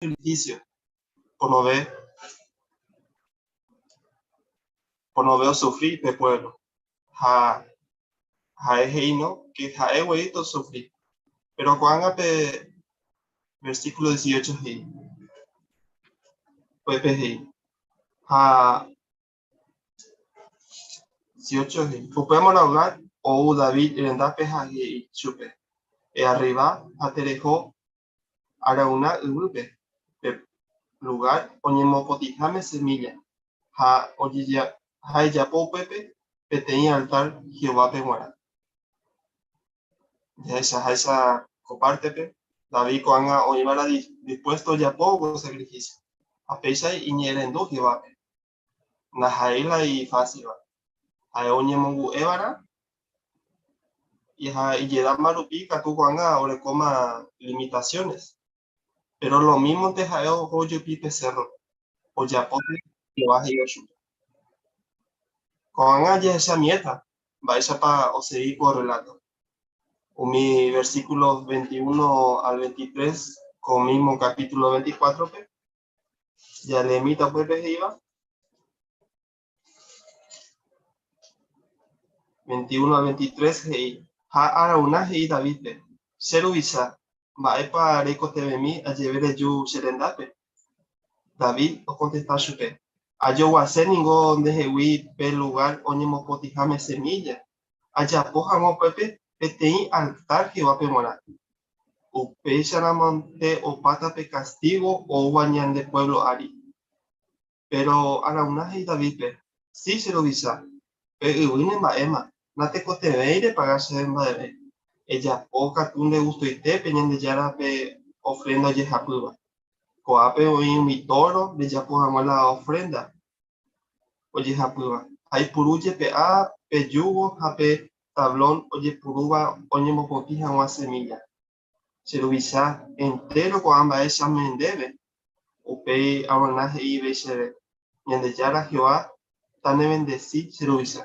Sacrificio, ponove ponove osufri pe pueblo. Ha ha'e he'i no, que ha'e guei tosufri. Pero ko'ág̃a pe versículo 18 he'i, upépe he'i, ha 18 he'i, Upémarõ Gad ou David rendápe ha he'i chupe, Earriva ha tereho Arauna yvýpe, pe lugár oñemopotĩháme semílla, ha ejapo upépe peteĩ altár Jehovápe g̃uarã. Jahechaháicha ko pártepe, David ko'ág̃a oĩva'erã dispuésto ojapóvo ko sakrifísio, ha péicha iñe'ẽrendu Jehovápe. Ndaha'éi la ifásilva. Ha'e oñemongu'eva'erã ha ijedáma rupi katu ko'ág̃a orekóma limitaciones. Péro lomímonte ha'e oho ojupi pe sérrope, ojapópe Jehová he'íva chupe. Ko'ág̃a jahechamiéta mba'éichapa osegi ko rreláto. Umi versículos 21 al 23 ko mísmo capítulo 24-pe, Jaleemíta upépe he'íva. 21 al 23 he'i, Ha Arauna he'i Davídpe, Che ruvicha, mba'épa reikotevẽmi ajeve reju che rendápe? David okontesta chupe, Ajoguase ningo ndehegui pe lugár oñemopotĩháme semílla, ajapo hag̃ua upépe peteĩ altár Jehovápe g̃uarã. Upéicharamante opáta pe kastígo oúva ñande puévlo ári. Péro Arauna he'i Davídpe, Si, che ruvicha, pe yvy nemba'éma, natekotevẽi repaga chéve mba'eve. Ejapo katu nde gustoitépe Ñandejára pe ofrénda ojehapýva. Ko'ápe oĩ umi tóro rejapo hag̃ua la ofrénda ojehapýva, ha ipuru jepe'a pe júgo ha pe tablón ojepurúva oñemopotĩ hag̃ua semílla. Che ruvicha, entéro ko'ã mba'e che ame'ẽ ndéve. Upéi Arauna he'ive chéve, Ñandejára Jehová tanevendesi che ruvicha.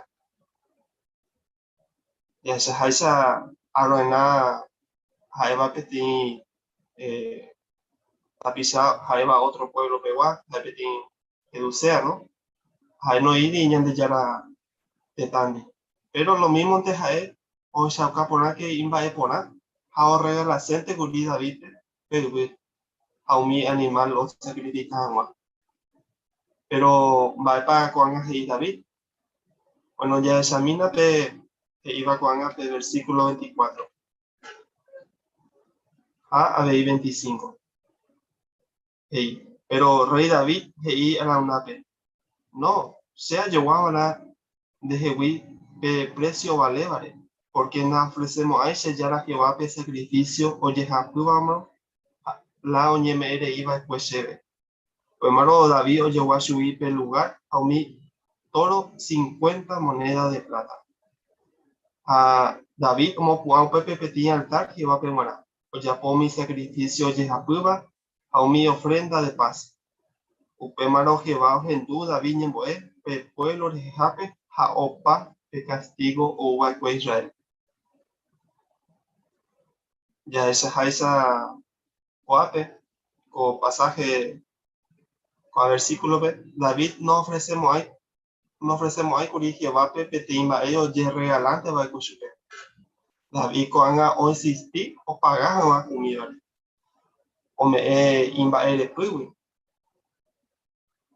Jahechaháicha Arauna ha'éva peteĩ tapicha ha'éva ótro pueblopegua, ha'e peteĩ jebucea, no? Ha'e noĩri Ñandejára tetãndi. Péro lomímonte ha'e ohechauka porãke imba'eporã ha orregalasénte kuri Davídpe pe yvy ha umi animál osakrifika hag̃ua. Péro mba'épa ko'ág̃a he'i David? Bueno, jahechamína pe he'íva ko'ág̃a pe versíkulo 24 ha avei 25. He'i, péro rréi David he'i Araunápe, No, che ajogua va'erã ndehegui pe présio ovalévare, pórke naofresemo'ãi che Jára Jehovápe sakrifísio ojehapývamo la oñeme'ẽ rei va'ekue chéve. Upémarõ David ojogua chugui pe lugár ha umi tóro cincuenta monéda de pláta. Ha David omopu'ã upépe peteĩ altár Jehovápe g̃uarã, ojapo umi sakrifísio ojehapýva ha umi ofrénda de paz. Upémarõ Jehová ohendu David ñembo'e pe puévlo rehehápe ha opa pe kastígo ou va'ekue Israélpe. Jahechaháicha ko'ápe, ko pasáhe, ko'ã versíkulope, David noofresemo'ãi noofresemo'ãi kuri Jehovápe peteĩ mba'e ojerregalánte va'ekue chupe. David ko'ág̃a oinsisti opaga hag̃ua umívare, ome'ẽ imba'erepýgui.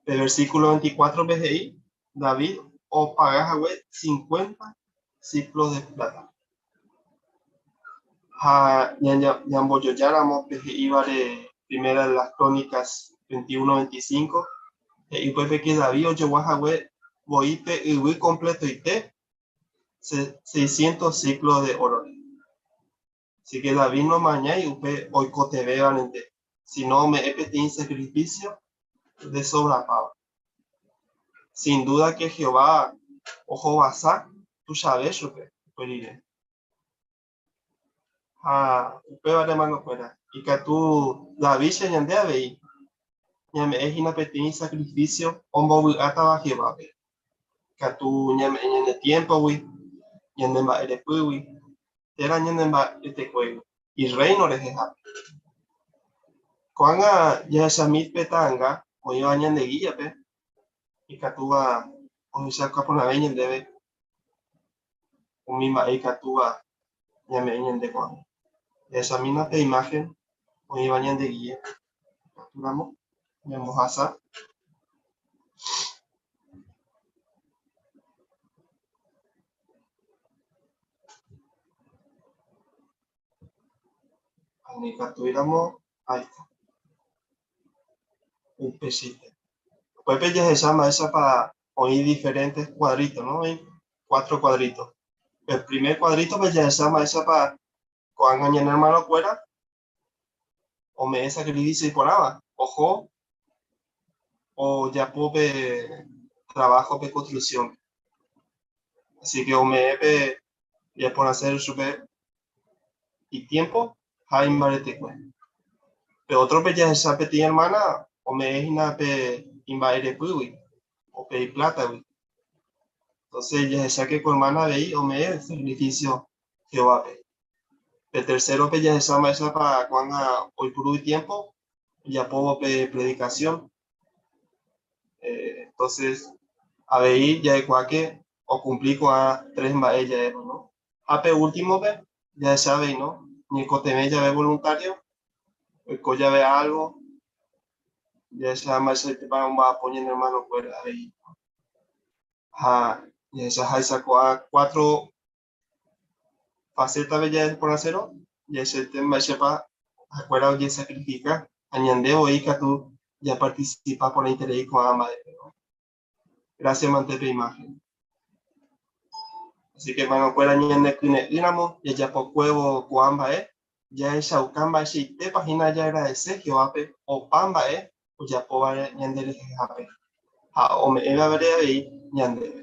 Pe versíkulo 24-pe he'i David opaga hague cincuenta siclos de pláta. Ha ñambojojáramo pe he'ívare Primera de las Crónicas 21-25, he'i upépe ke David ojogua hague voi pe yvy kompletoite seiscientos siclos de órore. Así ke David nomañái upe oikotevẽvarente, síno ome'ẽ peteĩ sakrifísio ndesobrapáva. Sin dúda ke Jehová ohovasa tuichave chupe upe rire. Ha upévare hermanokuéra, ikatu Davídcha ñande avei ñame'ẽ hína peteĩ sakrifísio ombovy'átava Jehovápe. Ikatu ñame'ẽ ñane tiémpogui, ñane mba'erepýgui, térã ñane mba'etekuégui Irréino rehehápe. Ko'ág̃a jahechami pe ta'anga oĩva ñande gíape ikatúva ohechauka porãve ñandéve umi mba'e ikatúva ñame'ẽ ñande ko'ág̃a. Jahechamína pe imáhen oĩva ñande gíape ikatúramo ñambohasa. Ani ikatúiramo, ahí está. Upeichaite. Upépe jahecha mba'éichapa oĩ diferentes cuadritos, ¿no? Oĩ cuatro cuadritos. Pe primer cuadrito-pe jahecha mba'éichapa ko'ág̃a ñane hermano-kuéra ome'ẽ sacrificio iporãva, oho ojapo pe trabajo pe construcción-pe. Así que ome'ẽ pe japorãse chupe itiempo ha imbaretekue. Pe ótrope jahecha peteĩ ermána ome'ẽ hína pe imba'erepýgui o pe iplátagui. Entonces jahecha ke ko ermána avei ome'ẽ sakrifísio Jehovápe. Pe tercérope jahecha mba'éichapa ko'ág̃a oipuru itiémpo ojapóvo pe predikasión. Entonces avei ja'ekuaáke okumpli ko'ã tres mba'e ja'éva, no? Ha pe últimope jahecha avei, no? Ñaikotevẽ jave voluntario, oiko jave álgo, jahecha mba'eichaitépa omba'apo ñane hermanokuéra avei. Ha jahechaháicha ko'ã cuatro faceta-pe jaheporãsérõ, jahechaite mba'éichapa ha'ekuéra ojesacrifica ha ñande voi katu japarticipa porãiterei ko'ã mba'épe, no? Gracias mante pe imagen. Así que hermano-kuéra ñanekyre'ỹramo jajapokuévo ko'ã mba'e, jahechauka mba'eichaitépa hína jaagradece Jehovápe opa mba'e ojapóvare ñanderehehápe ha ome'ẽvare avei ñandéve.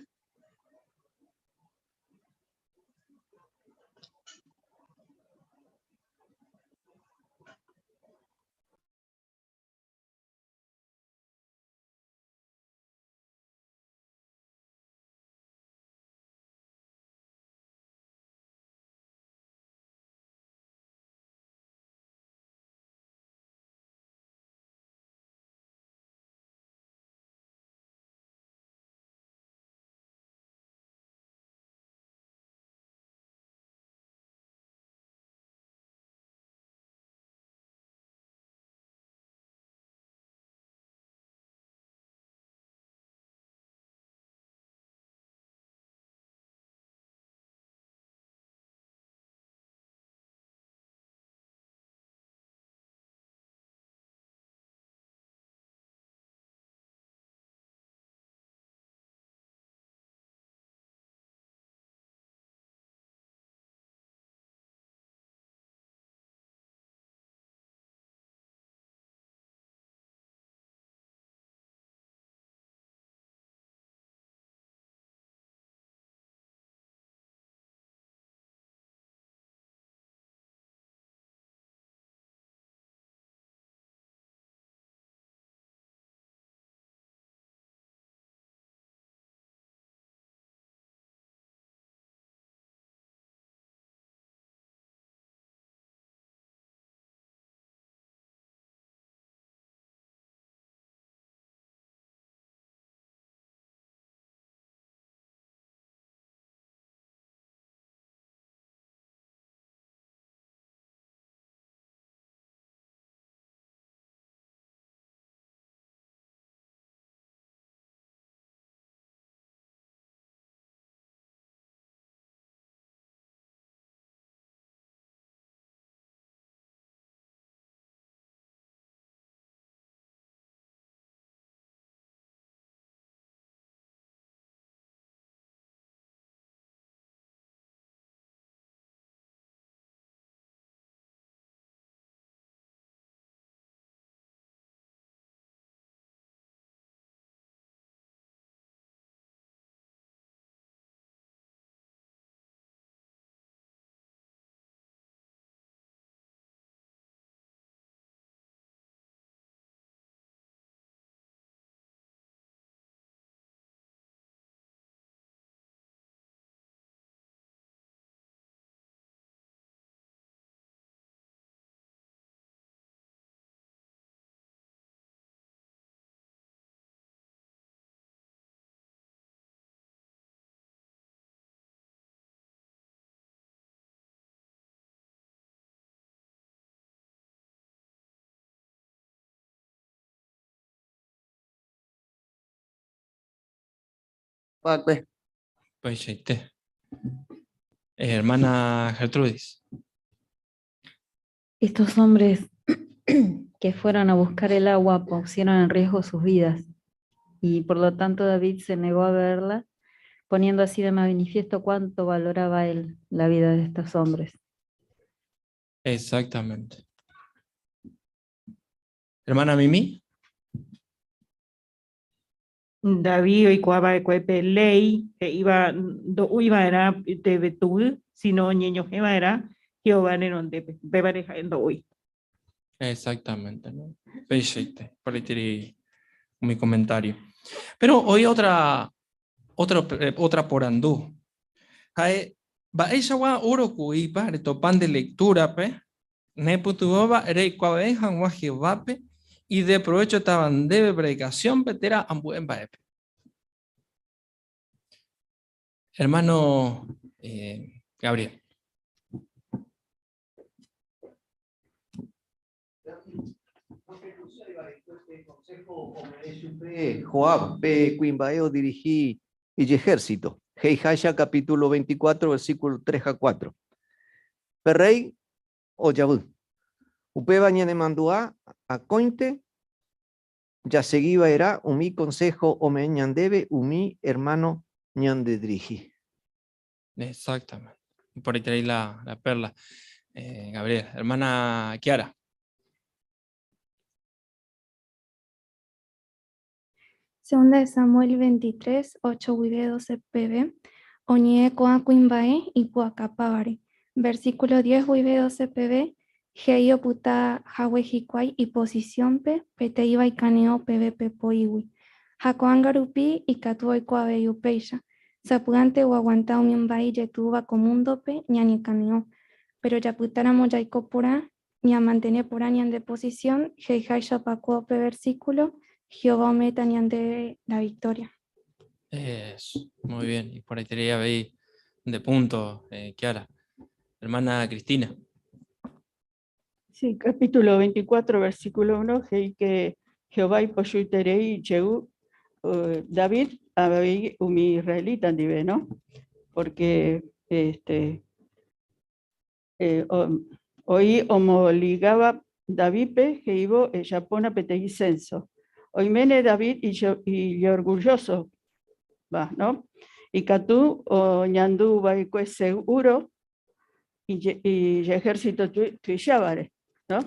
va'ekue. Peichaite. Hermana Gertrudis. Estos hombres que fueron a buscar el agua pusieron en riesgo sus vidas y por lo tanto David se negó a beberla, poniendo así de manifiesto cuánto valoraba él la vida de estos hombres. Exactamente. Hermana Mimi. David oikuaa va'ekue pe léi he'íva ndo'úi va'erã tevetuguy, sino oñeñohẽ va'erã Jehová renondépe. Upévare ha'e ndo'úi. Exactamente, ¿no? Peichaite, por mi comentario. Pero hoy otra, otra, otra porandu. Ha'e, mba'eichagua óro ku'ípa retopa nde lectura-pe, nepytyvõva reikuave'ẽ hag̃ua Jehovápe ideprovéchotava ndéve predikasiónpe térã ambue mba'épe. Hermano Gabriel. Chupe Joab, pe kuimba'e odirihi ijehérsito, he'iháicha capítulo 24, versículo 3 ha 4. Pe rréi ojavy. Upéva ñanemandu'a akóinte jasegi va'erã umi konsého ome'ẽ ñandéve umi ermáno ñandedirihi. Exactamente. Por ahí traí la, la perla. Gabriel, hermana Kiara. Segunda de Samuel 23, 8 guive 12 peve, oñe'ẽ ko'ã kuimba'e ipu'akapávare. Versículo 10 guive 12 peve, he'i opyta hague hikuái iposición-pe peteĩva ikane'õ peve pe po'ígui. Ha ko'ág̃a rupi ikatu oiko avei upéicha. Sapy'ánte oaguanta umi mba'e ijetu'úva ko múndope ñañekane'õ. Péro japytáramo jaiko porã, ñamantene porã ñande posisión, he'iháicha opakuaa upe versíkulo, Jehová ome'ẽta ñandéve la viktória. Eso, muy bien. Y por ahí te avei de punto, Kiara. Hermana Cristina. Sí, capítulo 24, versículo 1, he'i que Jehová ipochyiterei jey David avei umi israelita ndive, ¿no? Porque este, oĩ omooligáva Davídpe he'ívo ejapóna peteĩ censo. Oiméne David ijorgullóso va, ¿no? Ikatu oñandu va'ekue seguro ijehérsito tuichávare, ¿no?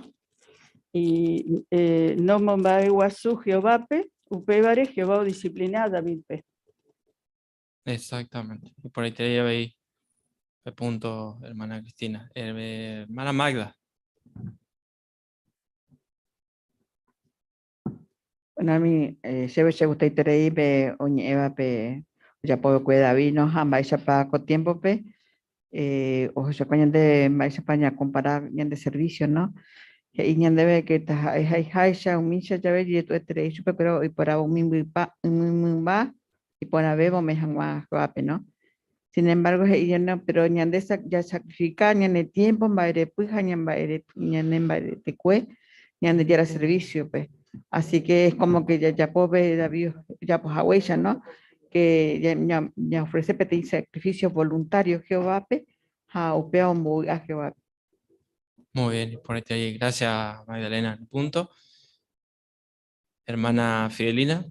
Y nomomba'eguasu Jehovápe, upévare Jehová odisciplina Davídpe. Exactamente. Y por ahí te ahí el punto, hermana Cristina. Hermana Magda. Bueno, a mí chéve chegustaiterei pe oñe'ẽva pe ojapova'ekue David, no? Ha mba'éichapa ko tiempo-pe ohechauka ñande mba'éichapa ñakompara ñande servicio, no? He'i ñandéve que taha'e haiháicha umícha jave jetu'eterei chupekuéra oiporavo umi mymba iporãvéva ome'ẽ hag̃ua Jehovápe, no? Sin embargo, he'i ñande, pero ñande jasacrifica ñane tiempo, mba'erepy ha ñane mba'eretekue Ñandejára servicio-pe. Así que es como que jajapove David ojapohaguéicha, no? Que ñaofrece peteĩ sacrificio voluntario Jehovápe ha upéva ombovy'a Jehovápe. Muy bien, por ahí. Gracias, Magdalena. Punto. Hermana Fidelina.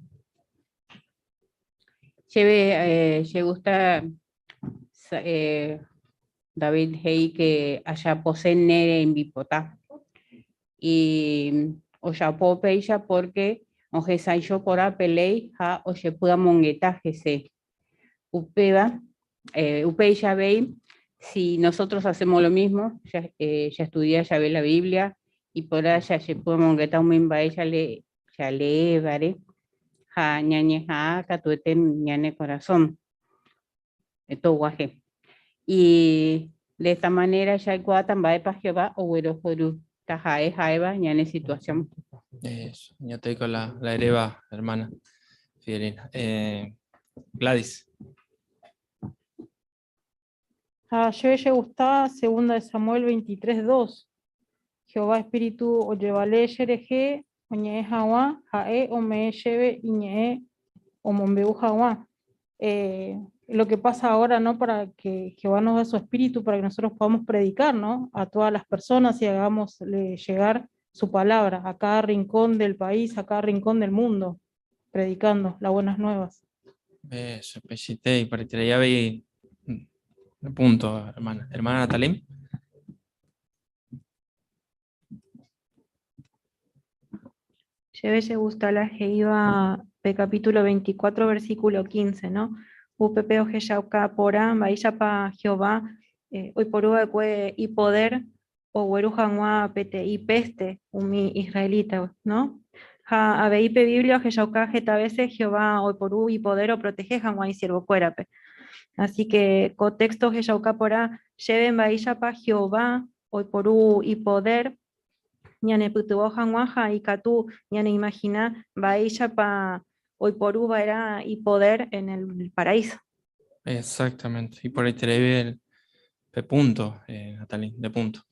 Chéve che gusta David he'i que ajapose ne rembipota. Y ojapo péicha porque ohesa'ỹijo porã pe léi ha ojepy'amongeta hese. Upéva, upéicha avei, si nosotros hacemos lo mismo, ya, ya estudia, ya ve la Biblia, y por allá jajepy'amongeta umi mba'e jaleévare ha ñañeha'ã katuete ñane corazón toguahe. Y de esta manera jaikuaáta mba'épa Jehová oguerohory taha'e ha'éva ñane situación. Eso, ya te con la hereva, hermana Fidelina. Gladys. Ha chéve chegusta segunda de Samuel 23, 2. Jehová espíritu ojevale cherehe oñe'ẽ hag̃ua, ha'e ome'ẽ chéve iñe'ẽ omombe'u hag̃ua. Eh, lo que pasa ahora, ¿no? Para que Jehová nos dé su espíritu para que nosotros podamos predicar, ¿no? A todas las personas y hagamos llegar su palabra a cada rincón del país, a cada rincón del mundo, predicando las buenas nuevas. Eso, y para y punto, hermana. Hermana Natalie. Chéve chegusta la he'íva pe capítulo 24, versículo 15, no? Upépe ohechauka porã mba'éichapa Jehová oiporu va'ekue ipodér ogueru hag̃ua peteĩ péste umi israelítagui, no? Ha avei pe Biblia ohechauka heta vése Jehová oiporu ipodér oprotehe hag̃ua isiervokuérape. Así ke ko téxto ohechauka porã chéve mba'éichapa Jehová oiporu ipodér ñanepytyvõ hag̃ua ha ikatu ñaneimagina mba'éichapa oiporu va'erã ipodér en el paraíso. Exactamente. Y por ahí te el, de punto, Natalie, de punto.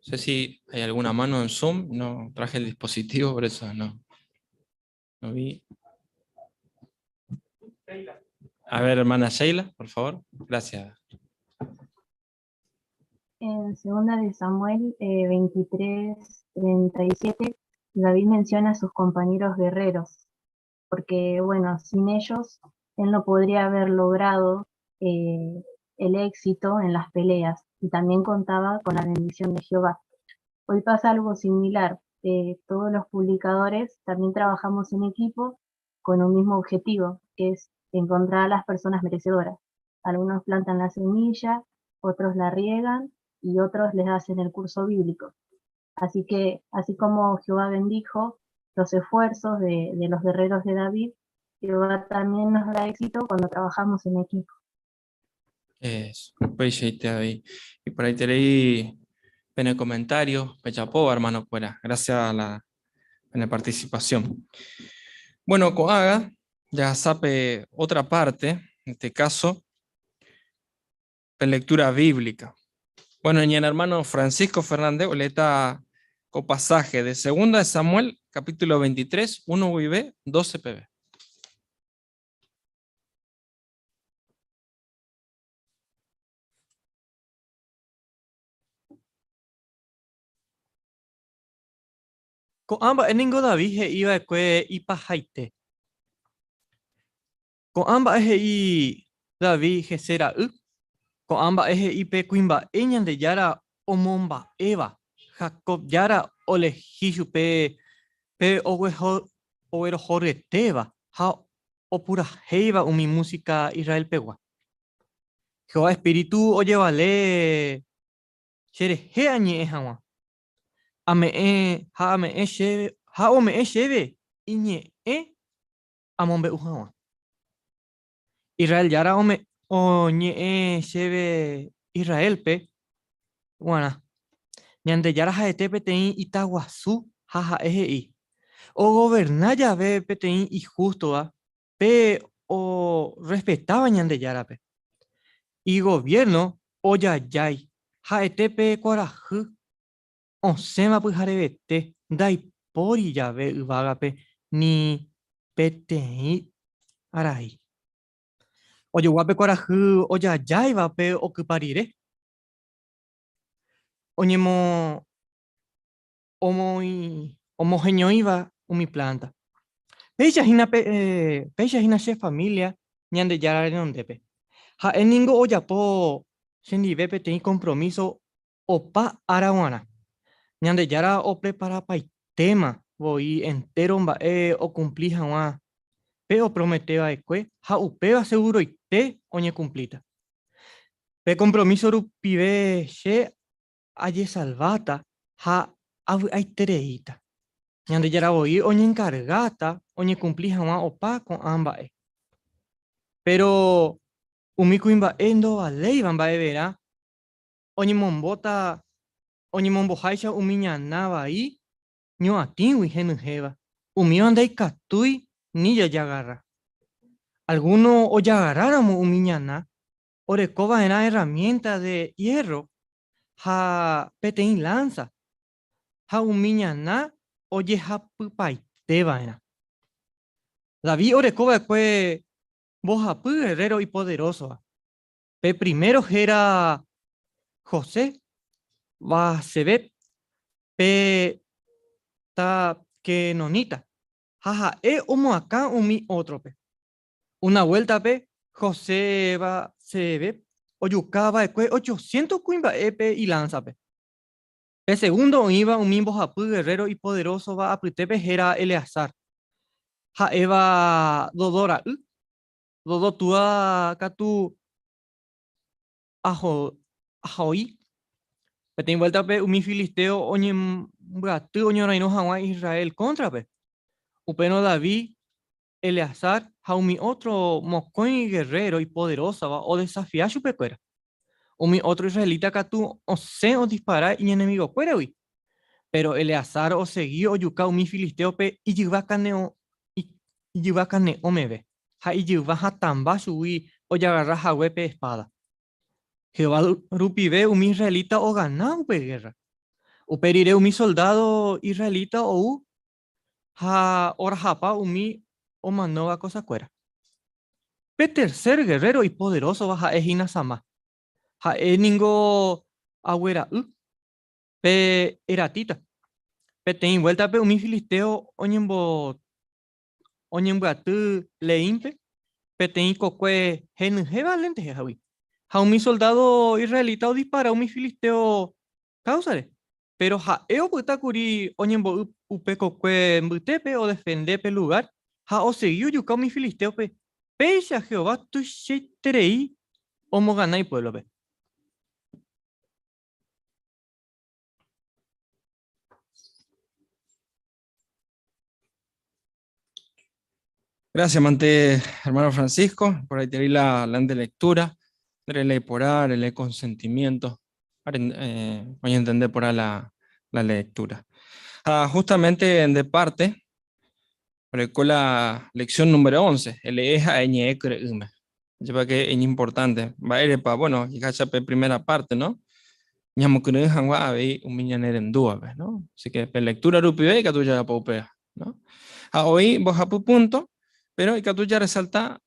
No sé si hay alguna mano en Zoom, no traje el dispositivo, por eso no, no vi. A ver, hermana Sheila, por favor. Gracias. En segunda de Samuel 23, 37, David menciona a sus compañeros guerreros, porque bueno, sin ellos él no podría haber logrado eh, el éxito en las peleas y también contaba con la bendición de Jehová. Hoy pasa algo similar, eh, todos los publicadores también trabajamos en equipo con un mismo objetivo, que es encontrar a las personas merecedoras. Algunos plantan la semilla, otros la riegan y otros les hacen el curso bíblico. Así que, así como Jehová bendijo los esfuerzos de, de los guerreros de David, Jehová también nos da éxito cuando trabajamos en equipo. Eso, upeichaite avei. Y por ahí te leí en el comentario, pejapóva, hermano kuéra. Gracias a la, en la participación. Bueno, ko'ág̃a jahasa pe otra parte, en este caso, pe lectura bíblica. Bueno, ñane hermano Francisco Fernández oleéta ko pasaje de Segunda de Samuel, capítulo 23, 1 guive, 12 peve. Ko'ã mba'e ningo David he'i va'ekue ipahaite. Ko'ã mba'e he'i David Jesé ra'y, ko'ã mba'e he'i pe kuimba'e Ñandejára omomba'éva, Jacob Jára olehi chupe pe oguerohoryetéva ha opurahéiva umi músika Israelpegua. Jehová espíritu ojevale cherehe añe'ẽ hag̃ua. Ame'ẽ ha ame'ẽ chéve ha ome'ẽ chéve iñe'ẽ amombe'u hag̃ua. Israel Jára oñe'ẽ chéve Israélpe g̃uarã. Ñandejára ha'ete peteĩ ita guasu ha ha'e he'i, Ogoverna jave peteĩ ihústova pe orrespetáva Ñandejárape. Igoviérno ojajái, ha'ete pe kuarahy osẽva pyharevete ndaipóri jave yvágape ni peteĩ arai. Ojogua pe kuarahy ojajáiva pe okypa rire. Oñemo omoheñóiva umi plánta. Péicha hína pe, péicha hína che família Ñandejára renondépe. Ha'e ningo ojapo chendive peteĩ kompromíso opa ára g̃uarã. Ñandejára opreparapaitéma voi entéro mba'e okumpli hag̃ua pe opromete va'ekue ha upéva seguroite oñekumplíta. Pe kompromíso rupive che ajesalváta ha avy'aitereíta. Ñandejára voi oñenkargáta oñekumpli hag̃ua opa ko'ã mba'e. Péro umi kuimba'e ndovaléiva mba'everã oñemombóta oñemomboháicha umi ñana vai ñoatĩgui henyhẽva, umíva ndaikatúi ni jajagarra. Algúno ojagarráramo umi ñana, oreko va'erã erramiénta de iérro ha peteĩ lánsa, ha umi ñana ojehapypaite va'erã. David oreko va'ekue Mbohapy guerrero ipoderósova. Pe primero héra José Basebet, pe Taquenonita, ha ha'e omoakã umi ótrope. Una vuéltape José Basebet ojuka va'ekue ochocientos kuimba'épe ilánsape. Pe segundo oĩva umi mbohapy guerrero ipoderósova apytépe héra Eleazar, ha'éva Dodó ra'y. Dodó túa katu Ahoí. Peteĩ vuéltape umi filisteo oñembyaty oñorairõ hag̃ua Israel kóntrape. Upérõ David, Eleazar ha umi ótro mokõi gerréro ipoderósava odesafia chupekuéra. Umi ótro israelita katu osẽ odispara iñenemigokuéragui. Péro Eleazar osegi ojuka umi filistéope ijyva kane'õ meve, ha ijyva hatãmba chugui ojagarra hague pe espáda. Jehová rupive umi israelita ogana upe gérra. Upe rire umi soldádo israelita ou ha orahapa umi omanóva kosakuéra. Pe tercer guerrero ipoderósova ha'e hína Samá. Ha'e ningo Ague ra'y, pe Eratita. Peteĩ vuéltape umi filisteo oñembyaty Leínpe peteĩ kokue henyhẽva lentehágui. Ha umi soldádo israelita odispara umi filisteo káusare. Péro ha'e opyta kuri oñembo'y upe kokue mbytépe odefende pe lugár ha osegi ojuka umi filistéope, péicha Jehová tuichaiterei omogana ipuévlope. Gracias, mante, hermano Francisco, por ahí te la, la lectura, le por el consentimiento, voy a entender por la, la lectura. Ah, justamente de parte, con la lección número 11, el eja ñ e Lleva que es importante. Va a bueno, y primera parte, ¿no? Ñamokyre'ỹ hag̃ua avei umi ñane rendúvape, ¿no? Así que pe lectura rupive ikatu jajapo upéva, ¿no? Ha oĩ mbohapy punto, pero ikatu jaresalta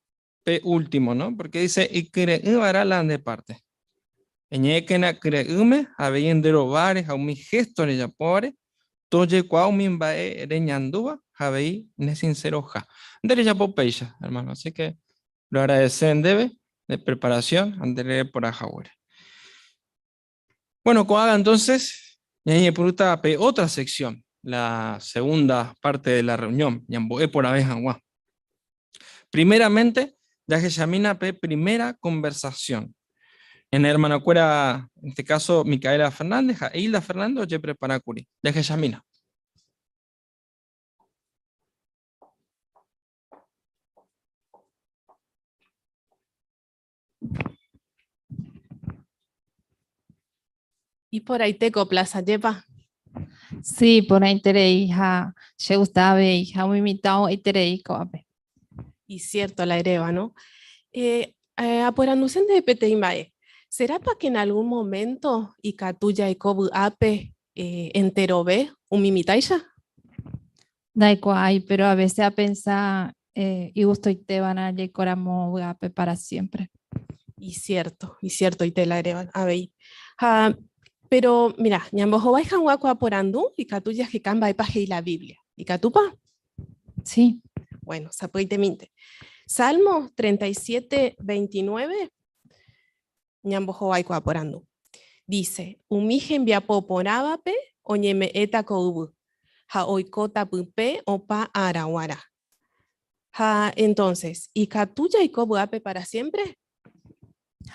pe último, ¿no? Porque dice ikyre'ỹva'erã la nde parte. Eñe'ẽkena kyre'ỹme avei nde rováre ha umi gesto rejapóvare, tojekuaa umi mba'e reñandúva ha avei ne sinceroha. Nde rejapo péicha, hermano, así que lo agradece ndéve de preparación ha nde reporã haguére. Bueno, ko'ág̃a entonces ñañepyrũta pe otra sección, la segunda parte de la reunión, ñambo'e porãve hag̃ua. Primeramente, jahechamína pe primera conversación. Ñane hermanokuéra, en este caso Micaela Fernández ha Hilda Fernández ojeprepara kuri. Jahechamína. Iporãitéko plaza jepa. Sí, porãiterei ha che gusta avei ha umi mitã oĩterei ko'ápe. Y cierto la eréva, no? Eh, eh, aporanduse ndéve peteĩ mba'e. Serápa que en algún momento ikatu jaiko vy'ápe eh, enterove umi mitãicha? Ndaikuaái, pero a veces apensa eh, igustoitéva'erã jaikoramo vy'ápe para siempre. Y cierto, y ciertoite la eréva avei. Ha, pero mira, ñambohovái hag̃ua ko aporandu ikatu jaheka mba'épa he'i la Biblia. Ikatúpa? Sí. Bueno, sapy'aitemínte. Salmo 37, 29, ñambohovái ko aporandu. Dice, umi hembiapo porãvape oñeme'ẽta ko yvy, ha oikóta pype opa ára g̃uarã. Ha entonces, ikatu jaiko vy'ápe para siempre?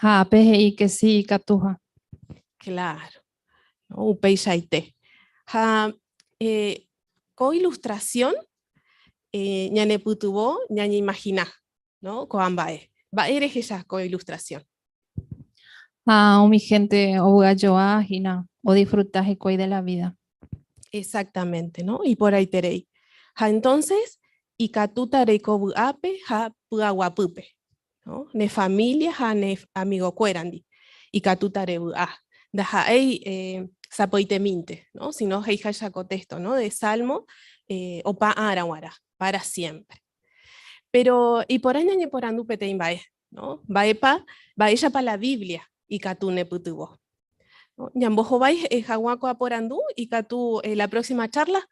Ha ápe he'i que sí ikatuha. Claro, no, upeichaite. Ha eh, ko ilustración eh, ñanepytyvõ ñañeimagina, no, ko'ã mba'e. Mba'e rehecha ko ilustración? Ha umi gente ovy'ajoa hína, odisfruta hikuái de la vida. Exactamente, no? Iporãiterei. Ha entonces, ikatúta reiko vy'ápe ha py'aguapýpe, no? Ne familia ha ne amigokuérandi ikatúta revy'a. Ndaha'éi eh, sapy'aitemínte, no? Sino he'iháicha ko texto, no? De Salmo, eh, opa ára g̃uarã, para siempre. Pero iporã ñañeporandu peteĩ mba'e, no? Mba'épa, mba'éichapa la Biblia ikatu nepytyvõ? No? Ñambohovái hag̃ua ko aporandu ikatu la próxima charla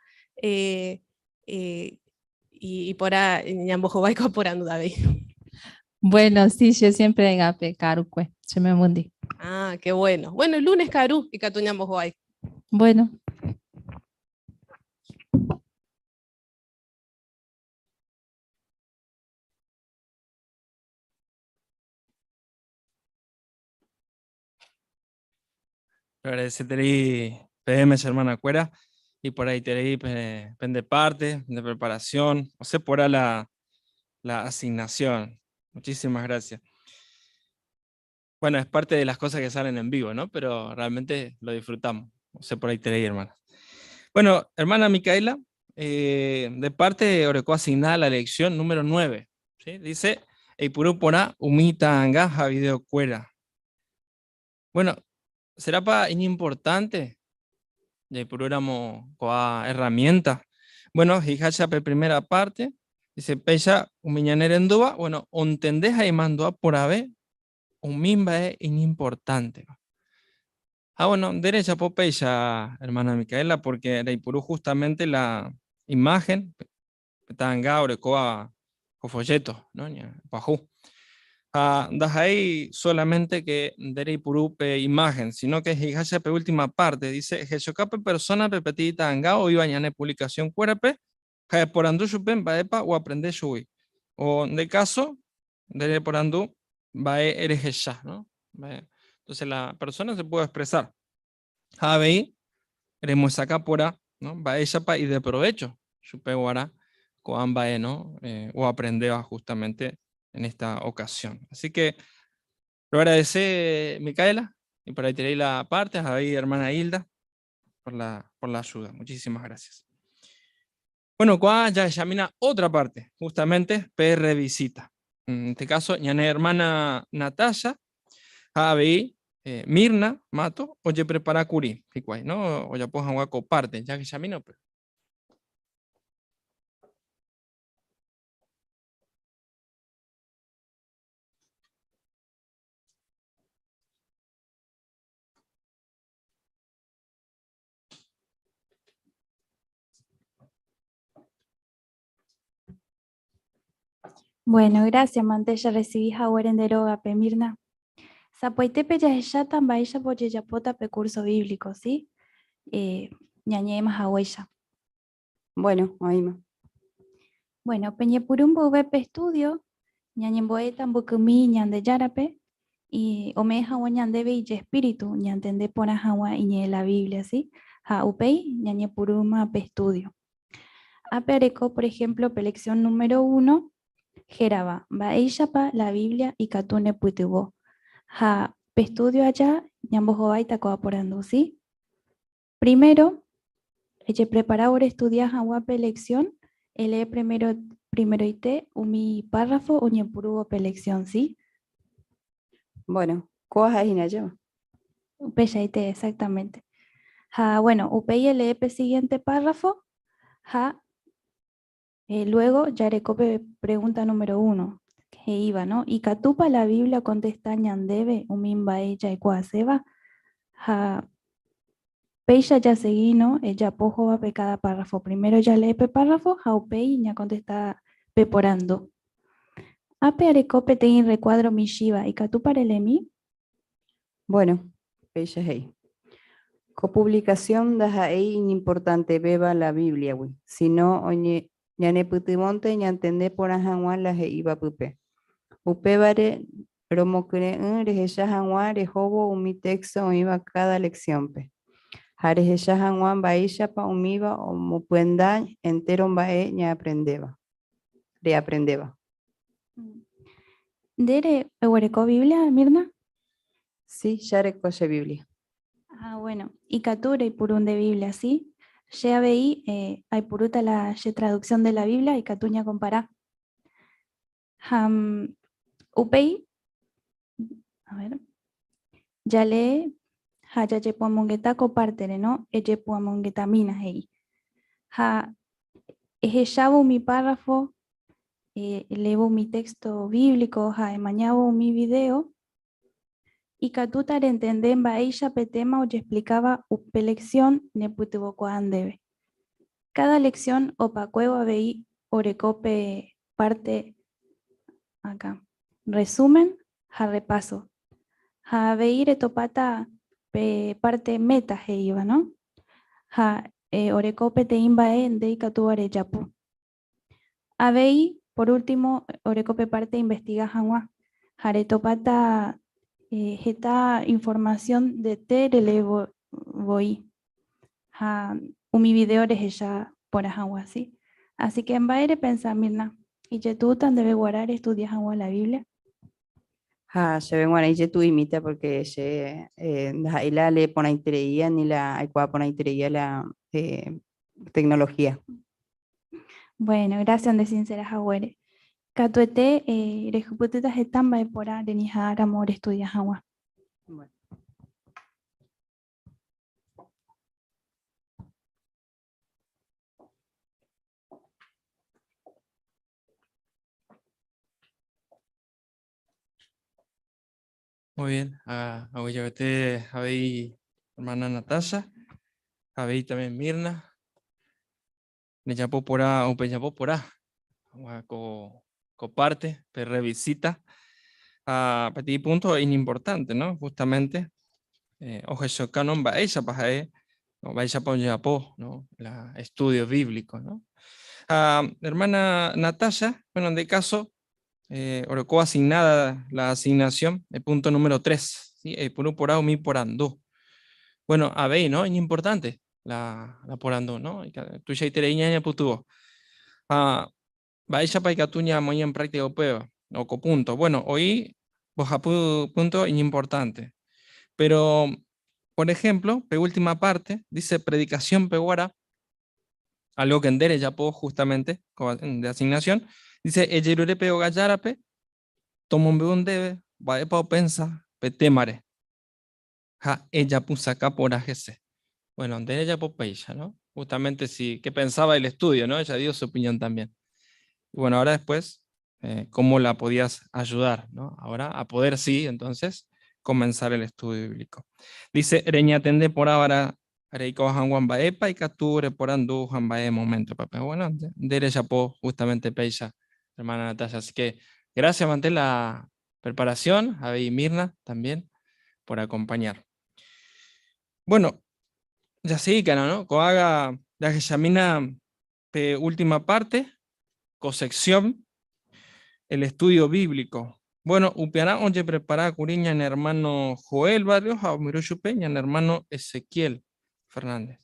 iporã ñambohovái ko aporandu avei. Bueno, sí, yo siempre gape karukue, che membyndi. Ah, qué bueno. Bueno, el lunes karu ikatu ñambohovái. Bueno. Agradeceterei PM, hermana cuera, y por ahí terei pende parte de preparación, o sea, por la, la asignación. Muchísimas gracias. Bueno, es parte de las cosas que salen en vivo, ¿no? Pero realmente lo disfrutamos. O sea, por ahí terei, hermana. Bueno, hermana Micaela, de parte de Oreco asignada la lección número 9. ¿Sí? Dice, Eipuru porã umi ta'anga ha videokuéra. Bueno, será pa iñimportante jaipurúramo ko'ã herramienta. Bueno, he'iháicha pe primera parte, dice, péicha umi ñane rendúva, bueno, ontende ha imandu'a porãve umi mba'e iñimportánteva. Ha bueno, nde rejapo péicha, hermana Micaela, porque reipuru justamente la imagen, pe ta'anga orekóva ko folleto, no? Ña pyahu. Ha ndaha'éi solamente que nde reipuru pe imagen, sino que he'iháicha pe última parte, dice, ehechoka pe persona-pe peteĩ ta'anga oĩva ñane publicación kuérape ha eporandu chupe mba'épa oaprende chugui. O nde caso, nde reporandu mba'e rehecha, no? Entonces la persona se puede expresar. Ha avei remyesakã porã, no? Mba'éichapa ideprovecho chupe guarã ko'ã mba'e, no? Oaprendéva justamente en esta ocasión. Así que lo agradece Micaela y por ahí tenéis la parte, avei hermana Hilda por la, por la ayuda. Muchísimas gracias. Bueno, ko'ã jahechamína otra parte, justamente PR visita. En este caso, ñane hermana Natasha ha avei Mirna Mato ojeprepara kuri hikuái, no? Ojapo hag̃ua ko parte, jahechamína upéva. Bueno, gracias, Mantella, recibí haguére nde rógape, Mirna. Sapoitépe jahecháta mba'éichapa ojejapóta pe curso bíblico, sí? Eh, ñañe'ẽma haguéicha. Bueno, oĩma. Bueno, peñepyrũ mboyve pe estudio, ñañembo'éta mbykymi Ñandejárape y ome'ẽ hag̃ua ñandéve ijespíritu ñantende porã hag̃ua iñe'ẽ la Biblia, sí? Ha upéi ñañepyrũma pe estudio. Ápe areko, por ejemplo, pe lección número uno, hérava, Mba'éichapa la Biblia ikatu nepytyvõ? Ha pe estudio aja ñambohováita ko'ã porandu, sí? Primero, ejeprepara orestudia hag̃ua pe lección, elee primero primeroite umi párrafo oñepyrũvo pe lección, sí? Bueno, kóva ha'e hína ajéva. Upeichaite, exactamente. Ha bueno, upéi elee pe siguiente párrafo ha Luego jareko pe pregunta número uno, he'íva, no? Ikatúpa la Biblia okontesta ñandéve umi mba'e jaikuaaséva? Ha péicha jasegi, no? Ejapo hóvape káda párrafo. Primero jalee pe párrafo ha upéi ñakontesta pe porandu. Ápe areko peteĩ rekuádro michĩva, ikatúpa releemi? Bueno, péicha he'i. Ko puvlikasión ndaha'éi iñimportantevéva la Bíbliagui, síno ñanepytyvõnte ñantende porã hag̃ua la he'íva pype. Upévare romokyre'ỹ rehecha hag̃ua rehóvo umi téxto oĩva káda leksiónpe, ha rehecha hag̃ua mba'éichapa umíva omopyenda entéro mba'e ñaaprendéva. Reaprendéva. Nde reguereko Biblia, Mirna? Si, che areko che Biblia. Ah, bueno, ikatu reipuru nde Biblia, si? Che avei eh, aipurúta la che traducción de la Biblia ikatu ñakompara. Ha mm, upéi, a ver, jalee ha jajepu'amongeta ko pártere, no? Ejepu'amongetamína, he'i. Ha ehechávo umi párrafo. Eleévo umi texto bíblico ha emañávo umi video, ikatúta rentende mba'éicha pe téma ojexplikáva upe leksión nepytyvõkuaa ndéve. Káda leksión opakuévo avei oreko pe párte akã, resúmen ha rrepáso. Ha avei retopáta pe párte méta he'íva, no? Ha oreko peteĩ mba'e nde ikatúva rejapo. Avei, por último, oreko pe parte investiga hag̃ua ha retopáta heta información ndete relee voi ha umi video rehecha porã hag̃ua, si? Así que mba'e repensa, Mirna? Ijetu'úta ndéve guarã restudia hag̃ua la Biblia? Ha chéve g̃uarã ijetu'uimíta porque che ndaha'éi la alee porãitereía ni la aikuaa porãitereía la tecnología. Bueno, gracias nde sincera haguére. Katuete rehupytýta heta mba'e porã reñeha'ãramo restudia hag̃ua. Bueno. Muy bien, a Aguillavete, avei hermana Natasha, avei también Mirna, Rejapo porã o pejapo porã ko, ko parte, pe revisita a peteĩ punto iñimportante, ¿no? Justamente ohechauka no mba'éichapa ha'e, mba'éichapa ojejapo, ¿no? La estudio bíblico, ¿no? Ha hermana Natasha, bueno, en caso, oreko asignada la asignación, el punto número 3, ¿sí? Eipuru porã umi porandu. Bueno, avei, ¿no? Iñimportante la, la porandu, ¿no? Tuichaiterei ñañepytyvõ. Ha mba'éichapa ikatu ñamoĩ en práctica upéva, o ko punto. Bueno, oĩ mbohapy punto iñimportante. Pero, por ejemplo, pe última parte, dice predicación peguara, algo que nde rejapo justamente de asignación, dice ejerure pe ogajárape, tomombe'u ndéve mba'épa opensa pe témare. Ha ejapysaka porã hese. Bueno, nde rejapo péicha, ¿no? Justamente si, ¿qué pensaba el estudio, no? Ella dio su opinión también. Y bueno, ahora después, ¿cómo la podías ayudar, ¿no? Ahora a poder, sí, entonces, comenzar el estudio bíblico. Dice, reñatende por ahora, reiko hag̃ua mba'épa ikatu reporandu ha mba'e momento-pa. Pero bueno, nde rejapo justamente péicha, hermana Natalia. Así que gracias, mantén la preparación, Javi y Mirna también, por acompañar. Bueno, ya sí, ¿no? Ko'ág̃a jahechamína pe última parte, ko sección, el estudio bíblico. Bueno, upearã ojeprepara kuri ñane hermano Joel Barrios ha omoirũ chupe ñane hermano Ezequiel Fernández.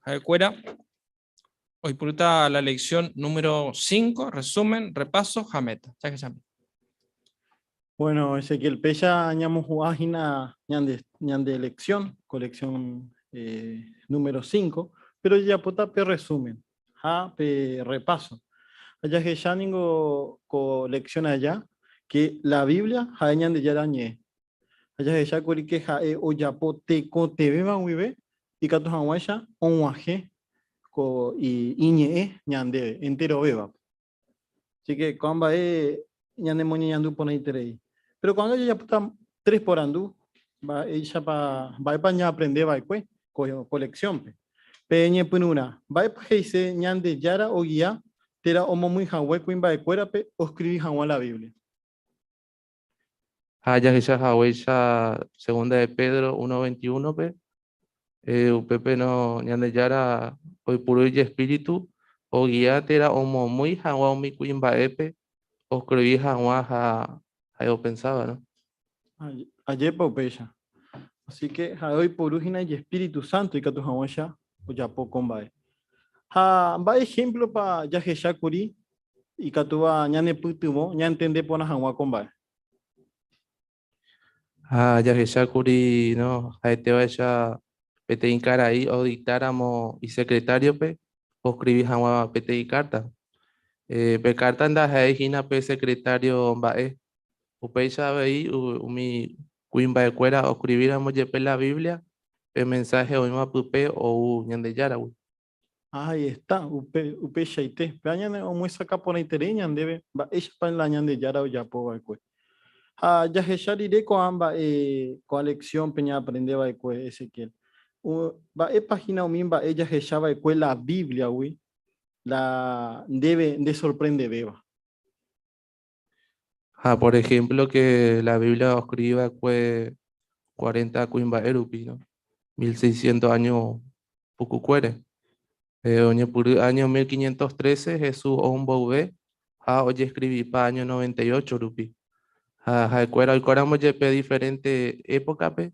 Ha'ekuéra oipurúta la lección número 5, resumen, repaso, ha meta. Jahechami. Bueno, Ezequiel, péicha ñamohu'ã hína ñande, ñande lección, colección eh, número 5, pero jajapóta pe resumen ha pe repaso. Ha jahecha ningo ko lección aja que la Biblia ha'e Ñandejára ñe'ẽ. Ha jahecha kuri ke ha'e ojapo tekotevẽva guive ikatu hag̃uáicha og̃uahẽ ko iñe'ẽ ñandéve, enterovévape. Así que ko'ã mba'e ñanemoñeñandu porãiterei. Pero ko'ág̃a jajapóta tres porandu mba'éichapa, mba'épa ñaaprende va'ekue ko colección-pe. Pe ñepyrũrã, mba'épa he'ise Ñandejára ogia térã omomýi hague kuimba'ekuérape oskrivi hag̃ua la Biblia? Ha jahecha haguéicha Segunda de Pedro 1.21-pe, upépe no Ñandejára oipuru ijespíritu ogia térã omomýi hag̃ua umi kuimba'épe oskrivi hag̃ua ha ha'e opensáva, no? Ajépa upéicha. Así que ha'e oiporu hína ijespíritu sánto ikatu hag̃uáicha ojapo ko mba'e. Ha mba'e ehémplopa jahecha kuri ikatúva ñanepytyvõ ñantende porã hag̃ua ko mba'e. Ha jahechákuri, no, ha'etévaicha peteĩ karai odiktáramo isekretáriope oskrivi hag̃ua peteĩ kárta. Pe kárta ndaha'éi hína pe sekretário mba'e. Upéicha avei umi kuimba'ekuéra oskrivíramo jepe la Biblia, pe mensáhe oĩva pype ou Ñandejáragui. Ahí está, upe, upeichaite. Péva ñane omyesakã porãiterei ñandéve mba'éichapa la Ñandejára ojapo va'ekue. Ha jahecha rire ko'ã mba'e ko'ã lección-pe ñaaprende va'ekue Ezequiel, mba'épa hína umi mba'e jahecha va'ekue la Biblia-gui la ndéve ndesorprendevéva? Ha por ejemplo que la Biblia oscribi va'ekue 40 kuimba'e rupi, no? 1600 año pukukuére. Eh, oñepyrũ año 1513 Jesús ou mboyve ha ojescribipa año 98 rupi. Ha ha'ekuéra oikóramo jepe diferente época-pe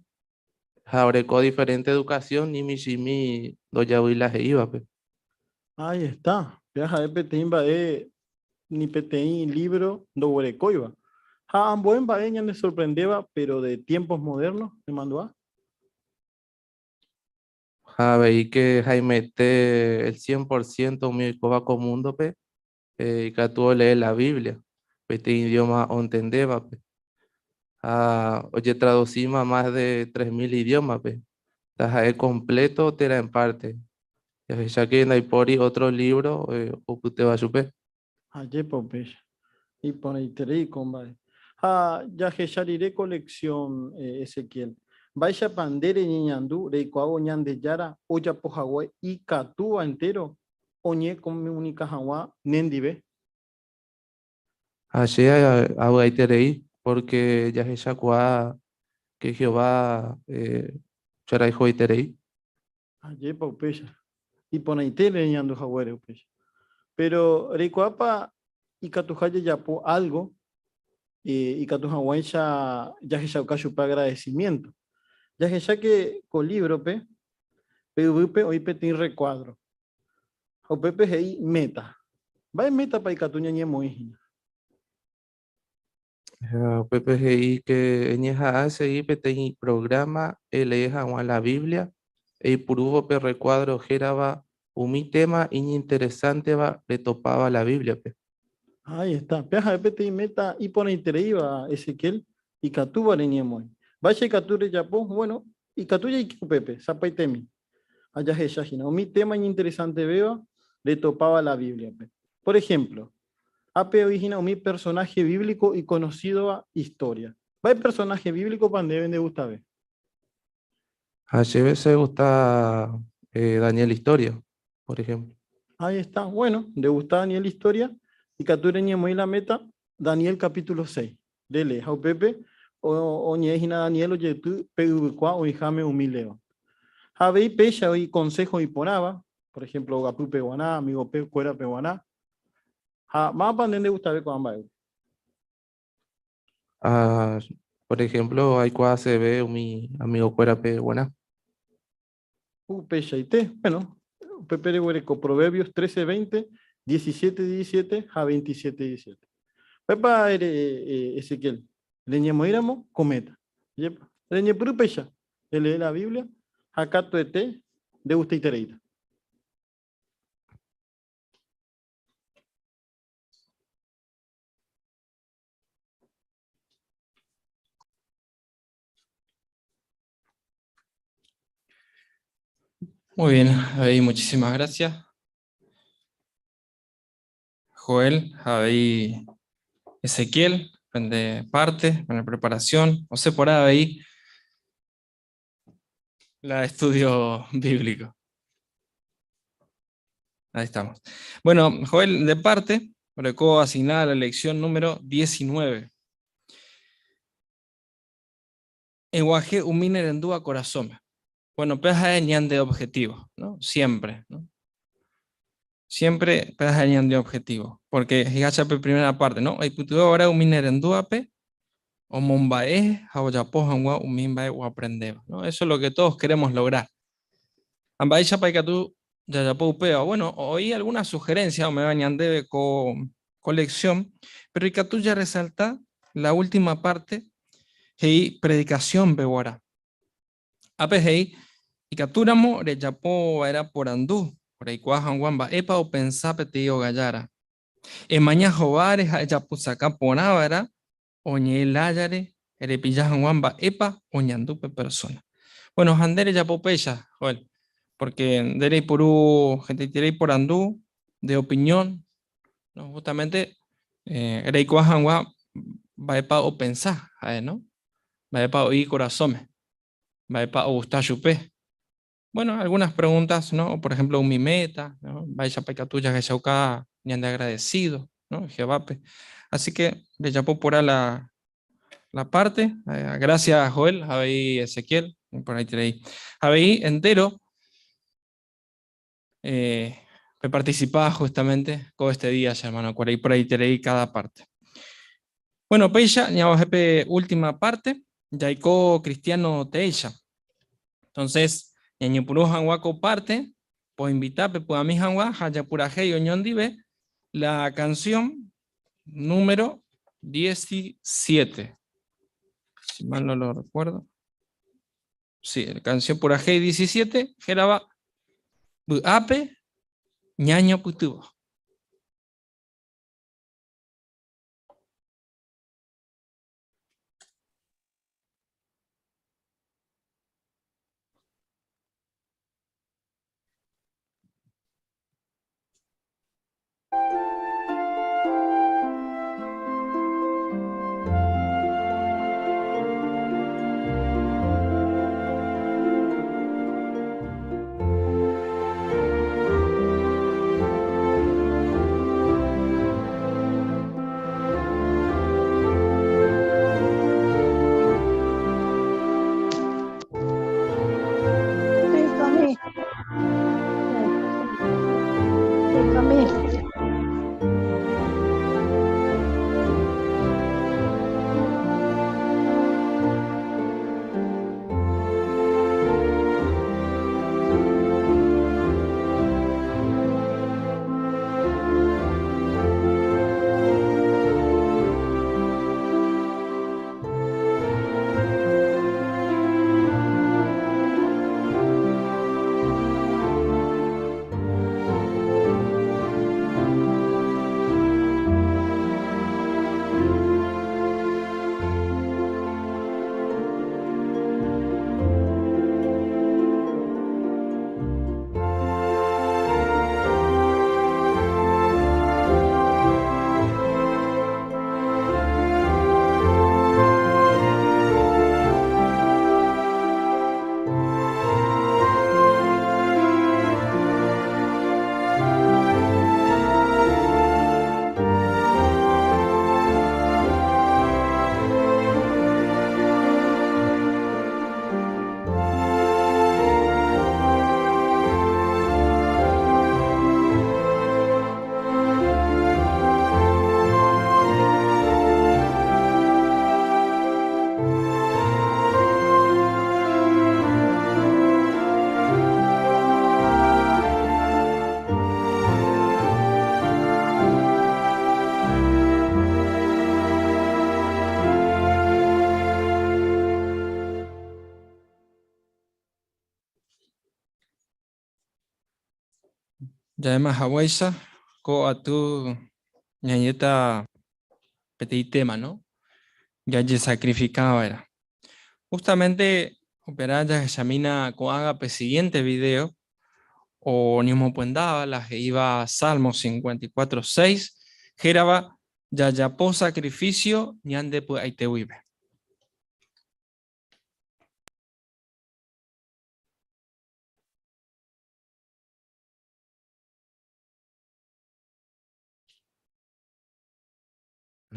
ha oreko diferente educación ni michĩmi ndojavýi la he'ívape. Ahí está, péva ha'e peteĩ mba'e ni peteĩ libro ndoguerekóiva. Ha ambue mba'e ñanesorprendéva pero de tiempos modernos, nemandu'a? Ha avei que haimete el 100% umi oikóva ko mundo-pe ikatu olee la Biblia peteĩ idioma ontendévape. Ha ojetradusíma más de 3000 idiómape, taha'e completo térã en parte. Jahecháke ndaipóri ótro lívro opytéva chupe. Ajépa upéicha. Iporãiterei ko mba'e. Ha jahecha rire ko lección Ezequiel, mba'éichapa nde reñeñandu reikuaávo Ñandejára ojapo hague ikatúva entéro oñekomunika hag̃ua nendive? Ha che avy'aiterei pórke jahechakuaa ke Jehová cherayhueterei. Ajépa upéicha. Iporãite reñandu haguére upéicha. Péro reikuaápa ikatuha jajapo álgo ikatu hag̃uáicha jahechauka chupe agradesimiénto. Jahecháke ko lívrope, pe yvýpe oĩ peteĩ rrekuádro. Ha upépe he'i méta. Mba'e métapa ikatu ñañemoĩ hína? Ha upépe he'i ke eñeha'ã esegi peteĩ prográma elee hag̃ua la Biblia, eipurúvo pe rrekuádro hérava Umi téma iñinteresánteva retopáva la Bíbliape. Ahí está. Péa ha'e peteĩ méta iporãitereíva Ezequiel ikatúva reñemoĩ. Mba'éicha ikatu rejapo? Bueno, ikatu jaike upépe, sapaitemi. Ha jahecha hína umi téma iñinteresantevéva retopáva la Bíbliape. Por ehémplo, ápe oĩ hína umi personáhe bíblico ikonosídova istória. Mba'e personáhe bíblicopa ndéve ndegustave? Ha chéve chegusta Daniel istória, por ehémplo. Ahí está. Bueno, ndegusta Daniel istória, ikatu reñemoĩ la méta Daniel capítulo 6. Relee ha upépe oñe'ẽ hína Daniel ojeyty pe yvykua oĩháme umi león. Ha avei péicha oĩ konsého iporãva, por ejemplo ogapýpe guarã, amigope kuérape guarã. Ha mávapa nde ndegustave ko'ã mba'égui? Ha, por ejemplo, aikuaaseve umi amigokuérape guarã. Upeichaite, bueno, upépe reguereko Proverbios 13, 20, 17, 17 ha 27, 17. Mba'épa ere Ezequiel? Reñemoĩramo ko méta. Ajépa? Reñepyrũ péicha, relee la Biblia ha katuete ndegustaitereíta. Muy bien, Javi, muchísimas gracias. Joel, Javi, Ezequiel, de parte, con la preparación, o sea, por ahí la estudio bíblico. Ahí estamos. Bueno, Joel, de parte, me asignada la lección número 19. Eguaje umi nerendúva korasõme. Bueno, péva ha'e ñande objetivo, ¿no? Siempre, ¿no? Siempre péva ha'e ñande objetivo. Porque he'iháicha pe primera parte, ¿no? Oipytyvõ va'erã umi nerendúvape omomba'e ha ojapo hag̃ua umi mba'e oaprendéva, ¿no? Eso es lo que todos queremos lograr. Ha mba'éichapa ikatu jajapo upéva? Bueno, oĩ alguna sugerencia ome'ẽva ñandéve ko ko lección, pero ikatu jarresalta la última parte he'i predicación-pe guarã. Ápe he'i, ikatúramo rejapo va'erã porandu, reikuaa hag̃ua mba'épa opensa peteĩ ogajára. Emaña hováre ha ejapysaka porã va'erã oñe'ẽ lájare repilla hag̃ua mba'épa oñandu pe persóna. Bueno, ha nde rejapo péicha, Joel. Porque nde reipuru hetaiterei porandu de opinión, ¿no? Justamente eh, reikuaa hag̃ua mba'épa opensa ha'e, no? Mba'épa oĩ ikorasõme, mba'épa ogusta chupe. Bueno, algunas preguntas, ¿no? Por ejemplo, umi meta, ¿no? Mba'éichapa ikatu jahechauka ñande agradecido, ¿no? Jehovápe. Así que rejapo porã la, la parte. Eh, gracias, Joel, avei Ezequiel, por ahí te Avei entero, eh, pe participaba justamente con este día, hermano, por ahí por ahí te cada parte. Bueno, péicha, ñaguajepe última parte, jaiko cristiano teéicha. Entonces, ñañepyrũ hag̃ua ko parte, poinvita pepu'ãmi hag̃ua ha japurahéi oñondive la canción número 17. Si mal no lo recuerdo. Sí, la canción purahéi 17, hérava Vy'ápe ñañopytyvõ. Ja'éma haguéicha ko aty ñañéta peteĩ tema, no? Jajesacrifica va'erã. Justamente upearã jahechamína ko'ág̃a pe siguiente video oñemopyendáva la he'íva Salmo 54, 6, hérava Jajapo sacrificio ñande py'aite guive.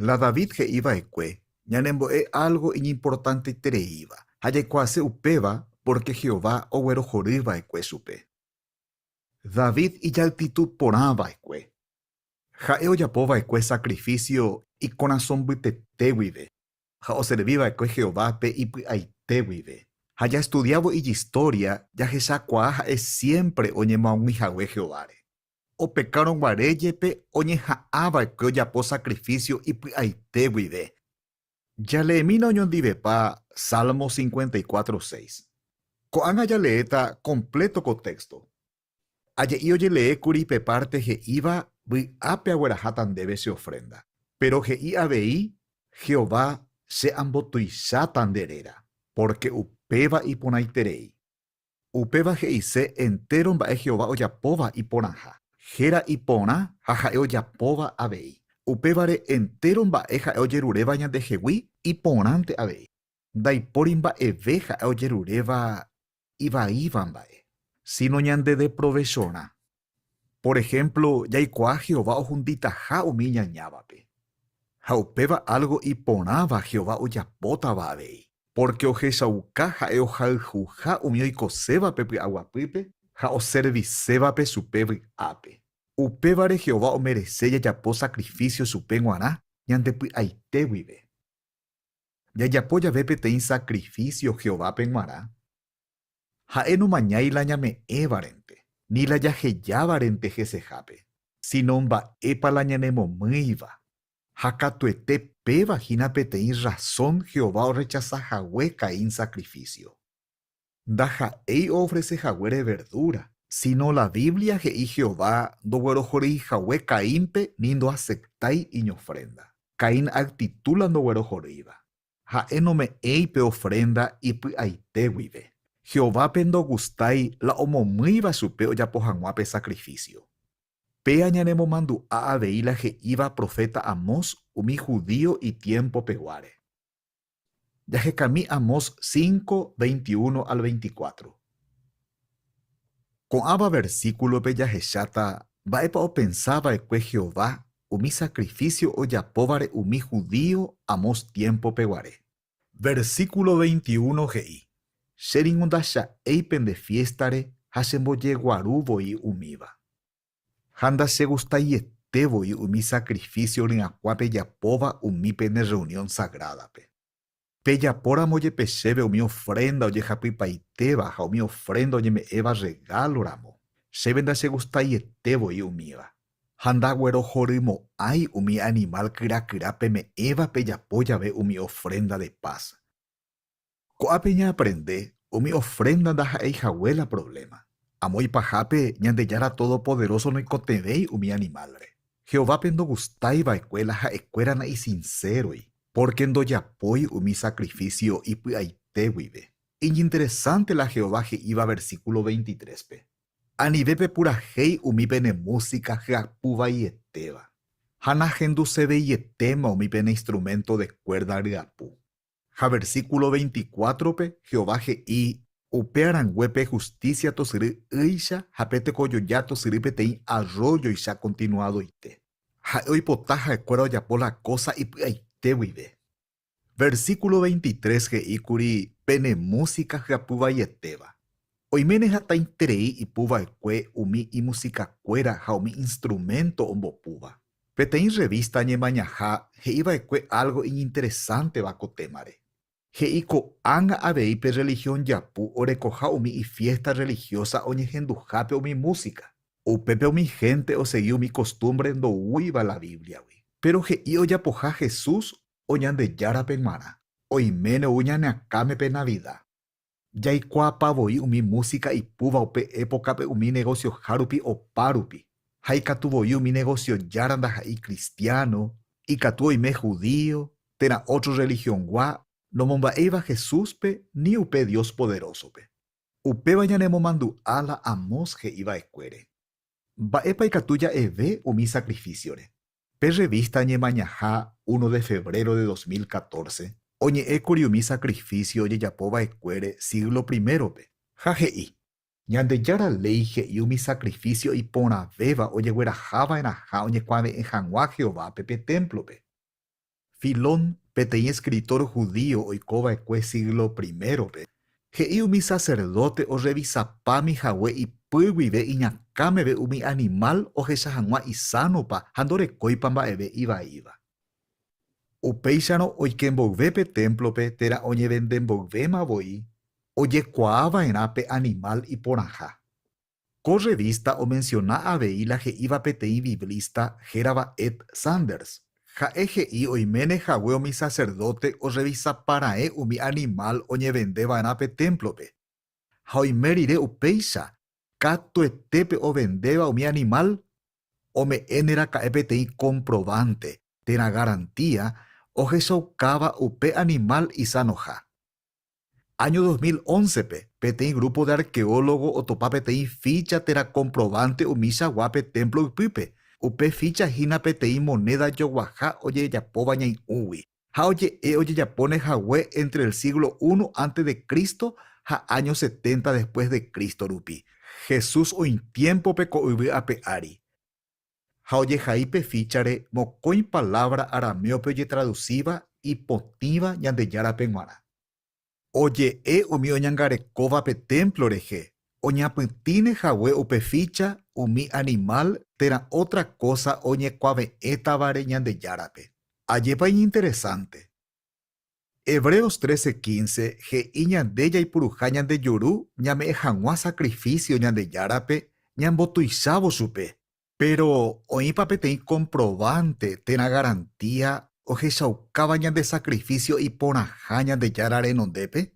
La David he'i va'ekue ñanembo'e álgo iñimportanteitereíva, ha jaikuaase upéva pórke Jehová oguerohory va'ekue chupe. David ijaltitud porã va'ekue. Ha'e ojapo va'ekue sakrifísio ikorasõ mbytete guive, ha oservi va'ekue Jehovápe ipy'aite guive. Ha jastudiávo ijistória jahechakuaa ha'e siémpre oñemoag̃ui hague Jehováre. Opekárõ guare jepe oñeha'ã va'ekue ojapo sakrifísio ipy'aite guive. Jaleemína oñondivepa Salmo 54, 6. Ko'ág̃a jaleéta kompléto ko téxto. Aje'i ojelee kuri pe párte he'íva vy'ápe agueraháta ndéve che ofrénda. Péro he'i avei, Jehová, che ambotuicháta nde réra, pórke upéva iporãiterei. Upéva he'ise entéro mba'e Jehová ojapóva iporãha. Héra iporã ha ha'e ojapóva avei. Upévare entéro mba'e ha'e ojeruréva ñandehegui iporãnte avei. Ndaipóri mba'eve ha'e ojeruréva ivaíva mba'e, síno ñandedeprovechorã. Por ehémplo, jaikuaa Jehová ohunditaha umi iñañávape. Ha upéva álgo iporãva Jehová ojapótava avei, pórke ohechauka ha'e ohayhuha umi oikosévape py'aguapýpe ha oservisévape chupe vy'ápe. Upévare Jehová omerese jajapo sakrifísio chupe g̃uarã ñande py'aite guive. Jajapo jave peteĩ sakrifísio Jehovápe g̃uarã, ha'e nomañái la ñame'ẽvarente, ni la jahejávarente hesehápe, síno mba'épa la ñanemomýiva. Ha katuete péva hína peteĩ rrasón Jehová orrechasa hague Caín sakrifísio. Ndaha'éi oofrese haguére verdúra, síno la Biblia he'i Jehová ndoguerohorýi hague Caínpe ni ndoaseptái iñofrénda. Caín aktitu la ndoguerohorýiva. Ha'e nome'ẽi pe ofrénda ipy'aite guive. Jehovápe ndogustái la omomýiva chupe ojapo hag̃ua pe sakrifísio. Péa ñanemomandu'a avei la he'íva proféta Amós umi judío itiempopeguáre. Jahekami Amós 5, 21 al 24. Ko'ãva versíkulope jahecháta mba'épa opensa va'ekue Jehová umi sakrifísio ojapóvare umi judío Amós tiémpope guare. Versíkulo 21 he'i, Che ningo ndacha'éi pende fiéstare ha chembojeguaru voi umíva. Ha ndachegustaiete voi umi sakrifísio ryakuã pejapóva umi pene rreunión sagrádape. Pejapóramo jepe chéve umi ofrénda ojehapypaitéva ha umi ofrénda oñeme'ẽva rregáloramo, chéve ndachegustaiete voi umíva. Ha ndaguerohorymo'ãi umi animál kyrakyra peme'ẽva pejapo jave umi ofrénda de paz. Ko'ápe ñaaprende umi ofrénda ndaha'éi hague la provléma. Amo ipahápe Ñandejára Todopoderóso noikotevẽi umi animálre. Jehovápe ndogustái va'ekue la ha'ekuéra naisinséroi, pórke ndojapói umi sakrifísio ipy'aite guive. Iñinteresánte la Jehová he'íva versíkulo 23-pe, Anive pepurahéi umi pene músika hyapu vaietéva, ha nahenduseveietéma umi pene instruménto de kuérda ryapu. Ha versíkulo 24-pe Jehová he'i, Upe aranguépe hustísia tosyry ýicha ha pe tekojoja tosyry peteĩ arrójoicha kontinuadoite. Ha'e oipota ha'ekuéra ojapo la kósa ipy'aite guive. Versíkulo 23 he'i kuri pene músika hyapu vaietéva. Oiméne hatãiterei ipu va'ekue umi imusikakuéra ha umi instruménto ombopúva. Peteĩ rrevísta Ñemañaha he'i va'ekue álgo iñinteresánteva ko témare. He'i ko'ág̃a avei pe rrelihión japu orekoha umi ifiésta rrelihiósa oñehenduhápe umi músika. Upépe umi hénte osegi umi kostúmbre ndoúiva la Bíbliagui. Péro he'i ojapoha Jesús o Ñandejárape g̃uarã. Oiméne ou ñane akãme pe Navida. Jaikuaapa voi umi músika ipúva upe épokape umi negosioha rupi opa rupi. Ha ikatu voi umi negosio jára ndaha'éi kristiáno, ikatu oime judío térã ótro rrelihiongua nomomba'éiva Jesúspe ni upe Dios poderósope. Upéva ñanemomandu'a la Amós he'i va'ekuére. Mba'épa ikatu ja'eve umi sakrifísiore? Pe rrevísta Ñemañaha uno de febrero de 2014 oñe'ẽkuri umi sakrifísio ojejapo va'ekuére síglo primérope, ha he'i, Ñandejára léi he'i umi sakrifísio iporãvéva ojegueraha va'erãha oñekuave'ẽ hag̃ua Jehovápe pe témplope. Filón, peteĩ eskritór judío oiko va'ekue síglo primérope, he'i umi saserdóte orrevisapámi hague ipy guive iñakã meve umi animál ohecha hag̃ua isánopa ha ndorekóipa mba'eve ivaíva. Upéicharõ oike mboyve pe témplope térã oñevende mboyvéma voi, ojekuaa va'erã pe animál iporãha. Ko rrevísta omensiona avei la he'íva peteĩ biblista hérava Ed Sanders. Ha'e he'i oiméne hague umi saserdóte orrevisapa raẽ umi animál oñevende va'erã pe témplope. Ha oime rire upéicha, katuete pe ovendéva umi animál ome'ẽne raka'e peteĩ komprovánte térã garantía ohechaukáva upe animál isanoha. Áño 2011-pe, peteĩ grúpo de arkeólogo otopa peteĩ fícha térã komprovánthe umichagua pe témplo ypýpe. Upe fícha hína peteĩ monéda joguaha ojejapóva ñai'ũgui, ha oje'e ojejapóne hague éntre el síglo uno ánte de Cristo ha áño setenta después de Cristo rupi, Jesús oĩ tiémpope ko yvy ape ári. Ha ojehai pe fíchare mokõi palávra araméope ojetradusíva ipotĩva Ñandejárape g̃uarã. Oje'e umi oñangarekóva pe témplo rehe oñapytĩne hague upe fícha umi animál térã ótra kósa oñekuave'ẽtavare Ñandejárape. Ajépa iñinteresánte! Hebreos 13:15 he'i ñande jaipuruha ñande juru ñame'ẽ hag̃ua sakrifísio Ñandejárape ñambotuichávo chupe. Péro oĩpa peteĩ komprovánte térã garantía ohechaukáva ñande sakrifísio iporãha Ñandejára renondépe?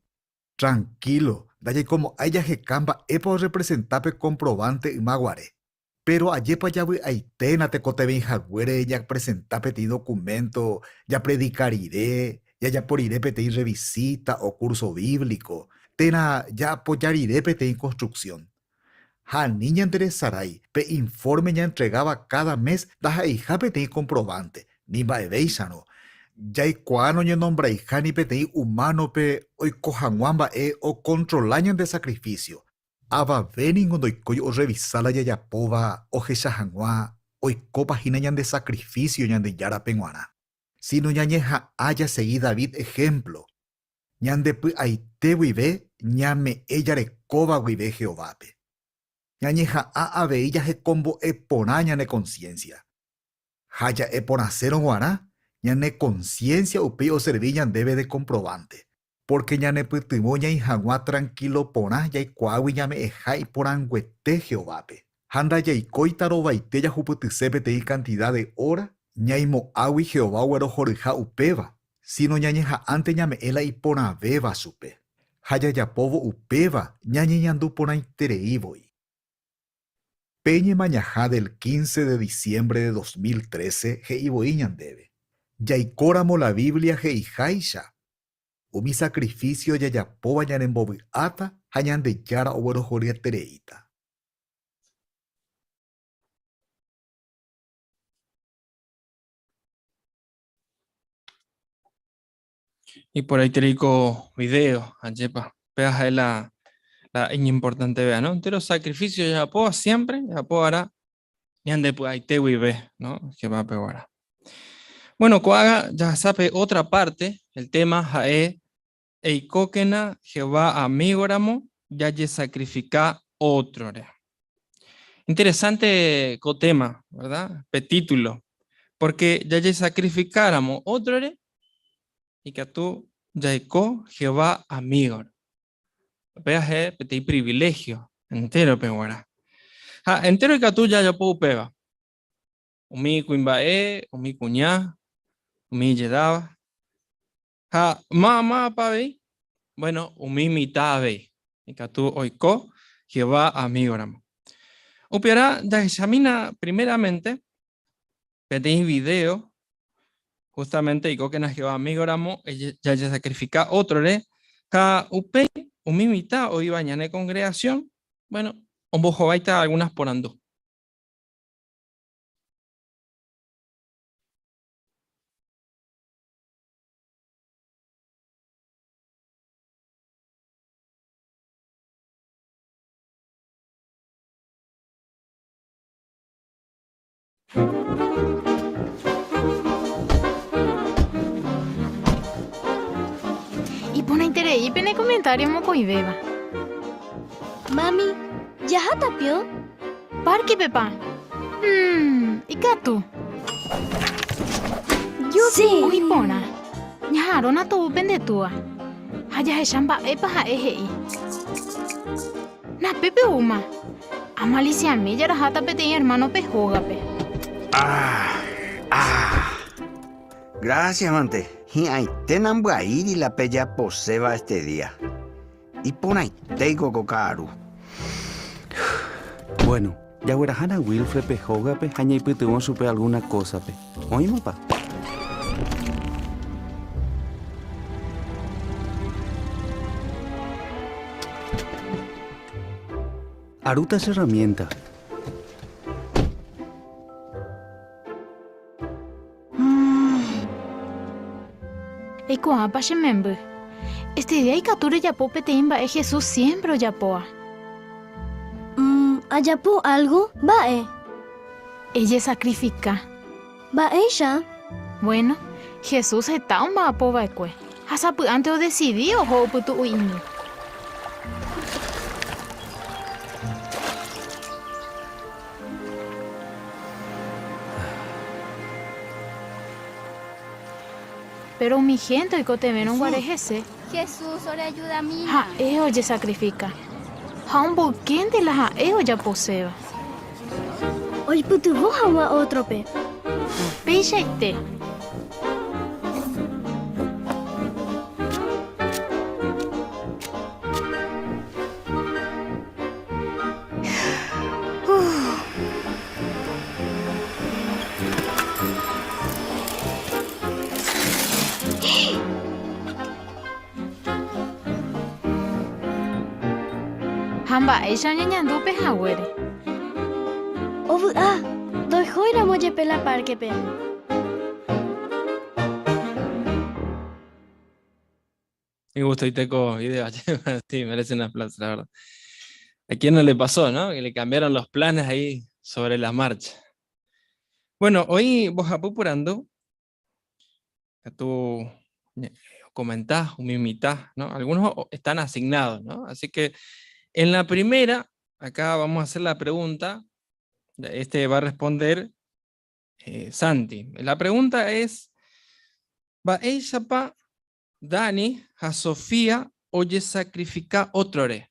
Trankílo, ndajaikomo'ãi jaheka mba'épa orrepresenta pe komprovánte yma guare. Péro ajépa javy'aiténa tekotevẽi haguére ñapresenta peteĩ dokuménto japredika rire, jajapo rire peteĩ rrevisíta o kúrso bíblico, térã jaapoja rire peteĩ konstruksión. Ha ani ñanderesarái pe infórme ñaentregáva káda mes ndaha'eiha peteĩ komprovánte, ni mba'evéicharõ. Jaikuaa noñenombraiha ni peteĩ umánope oiko hag̃ua mba'e okontrola ñande sakrifísio, Avave ningo ndoikói orrevisa la jajapóva ohecha hag̃ua oikópa hína ñande sakrifísio Ñandejárape g̃uarã, síno ñañeha'ã jasegi David ehémplo, ñande py'aite guive ñame'ẽ jarekóva guive Jehovápe. Ñañeha'ã avei jahekombo'e porã ñane konsiénsia. Ha ja'e porãsérõ g̃uarã, ñane konsiénsia upéi oservi ñandéve de komprovánte. Pórke ñanepytyvõ ñaĩ hag̃ua trankílo porã jaikuaágui ñame'ẽha iporãnguete Jehovápe. Ha ndajaikói tarovaite jahupytyse peteĩ kantida de óra ñaimo'ãgui Jehová oguerohoryha upéva, síno ñañeha'ãnte ñame'ẽ la iporãvéva chupe. Ha jajapóvo upéva ñañeñandu porãiterei voi. Pe ñemañaha del 15 de diciembre de 2013 he'i voi ñandéve, Jaikóramo la Biblia he'iháicha, umi sakrifísio jajapóva ñanembovy'áta ha Ñandejára oguerohoryetereíta. Y por ahí te digo video, ajepa. Péva ha'e la, la iñimportantevea, ¿no? Entero sacrificio jajapóva siempre, jajapóvara ñande py'aite guive, ¿no? Jehovápe guarã. Bueno, ko'ág̃a jahasa pe otra parte, el tema ha'e eikókena Jehová amígoramo jajesacrifika ótrore. Interesante ko tema, ¿verdad? Pe título. Porque jajesacrifikáramo ótrore, ikatu jaiko Jehová amígoramo. Upéva ha'e peteĩ privilegio entérope g̃uarã. Ha entéro ikatu jajapo upéva. Umi kuimba'e, umi kuña, umi ijedáva. Ha máva mávapa avei? Bueno, umi mitã avei. Ikatu oiko Jehová amígoramo. Upearã jahechamína primeramente peteĩ video, justamente eikókena Jehová amígoramo jajesacrifika ótrore, ha upéi umi mitã oĩva ñane congregación, bueno, ombohováita algunas porandu. Iporãiterei pene komentario mokõivéva. Mami, jaháta pio? Párkepepa? Mmm, ikatu. Sí! Oĩ porã. Ñaha'arõna tou pende túa. Ha jahecha mba'épa ha'e he'i. Napépe oúma. Amalisiami jaraháta peteĩ ermánope hógape. Ah, ah. Gracias mante. Hi'ãite nambyaíri la pejaposéva este día. Iporãitéiko ko ka'aru. Bueno, jaguerahána Wilfredpe hógape ha ñaipytyvõ chupe algúna kósape. Oĩmapa? Arúta che herramienta. Eikuaápa che memby. Este día ikatu rejapo peteĩ mba'e Jesús siempre ojapóva. Ajapo algo? Mba'e? Ejesacrifika. Mba'éicha? Bueno, Jesús heta omba'apo va'ekue, ha sapy'ánte odesidi oho opytu'u'imi. Péro umi hénte oikotevẽrõ guare hese, Jesús, oreajudamína. Ha'e ojesakrifika ha omboykénte la ha'e ojaposéva. Oipytyvõ hag̃ua ótrope. Peichaite. Ha mba'éicha oñeñandu pe haguére. Ovy'a, ndoikóiramo jepe la párkepe. Me gusta ko video, sí, merece un aplauso, la verdad. ¿A quién no le pasó, no? Que le cambiaron los planes ahí sobre la marcha. Bueno, hoy vos apurando, tú comentás, umi mitad, ¿no? Algunos están asignados, ¿no? Así que en la primera, acá vamos a hacer la pregunta, este va a responder Santi. La pregunta es, ¿va Dani a Sofía oye sacrifica otro re?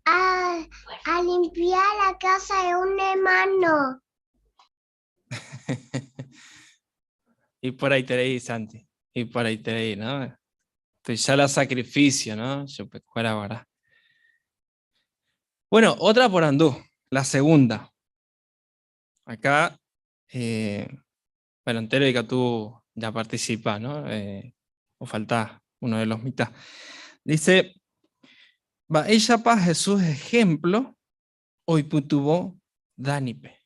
A limpiar la casa de un hermano. Y por ahí te leí, Santi. Y por ahí te leí, ¿no? Entonces ya la sacrificio, ¿no? Yo pues, fuera, ahora. Bueno, otra por Andú, la segunda. Acá, bueno, entero y que tú ya participas, ¿no? O falta uno de los mitad. Dice, va ella pa Jesús ejemplo, hoy putuvo Danipe.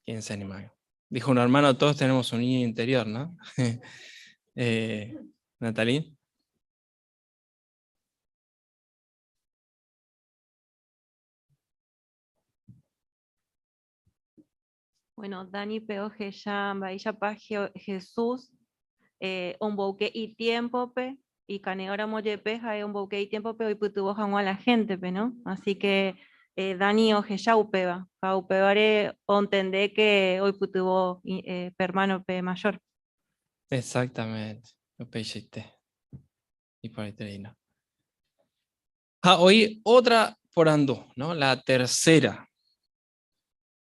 ¿Quién se anima? Dijo un hermano, todos tenemos un niño interior, ¿no? Natalie. Bueno, Dani Peoje ya, Bahía Pa Jesús, ombouke y tiempo pe, y caneora moyepe, jae ombouke y tiempo pe, hoy putuvo jangua la gente pe, ¿no? Así que Dani oje ya upeba, ja upebare ontende que hoy putuvo permano pe mayor. Exactamente, lo pelliste. Y por ahí te vino. Ah, hoy otra por andú, ¿no? La tercera.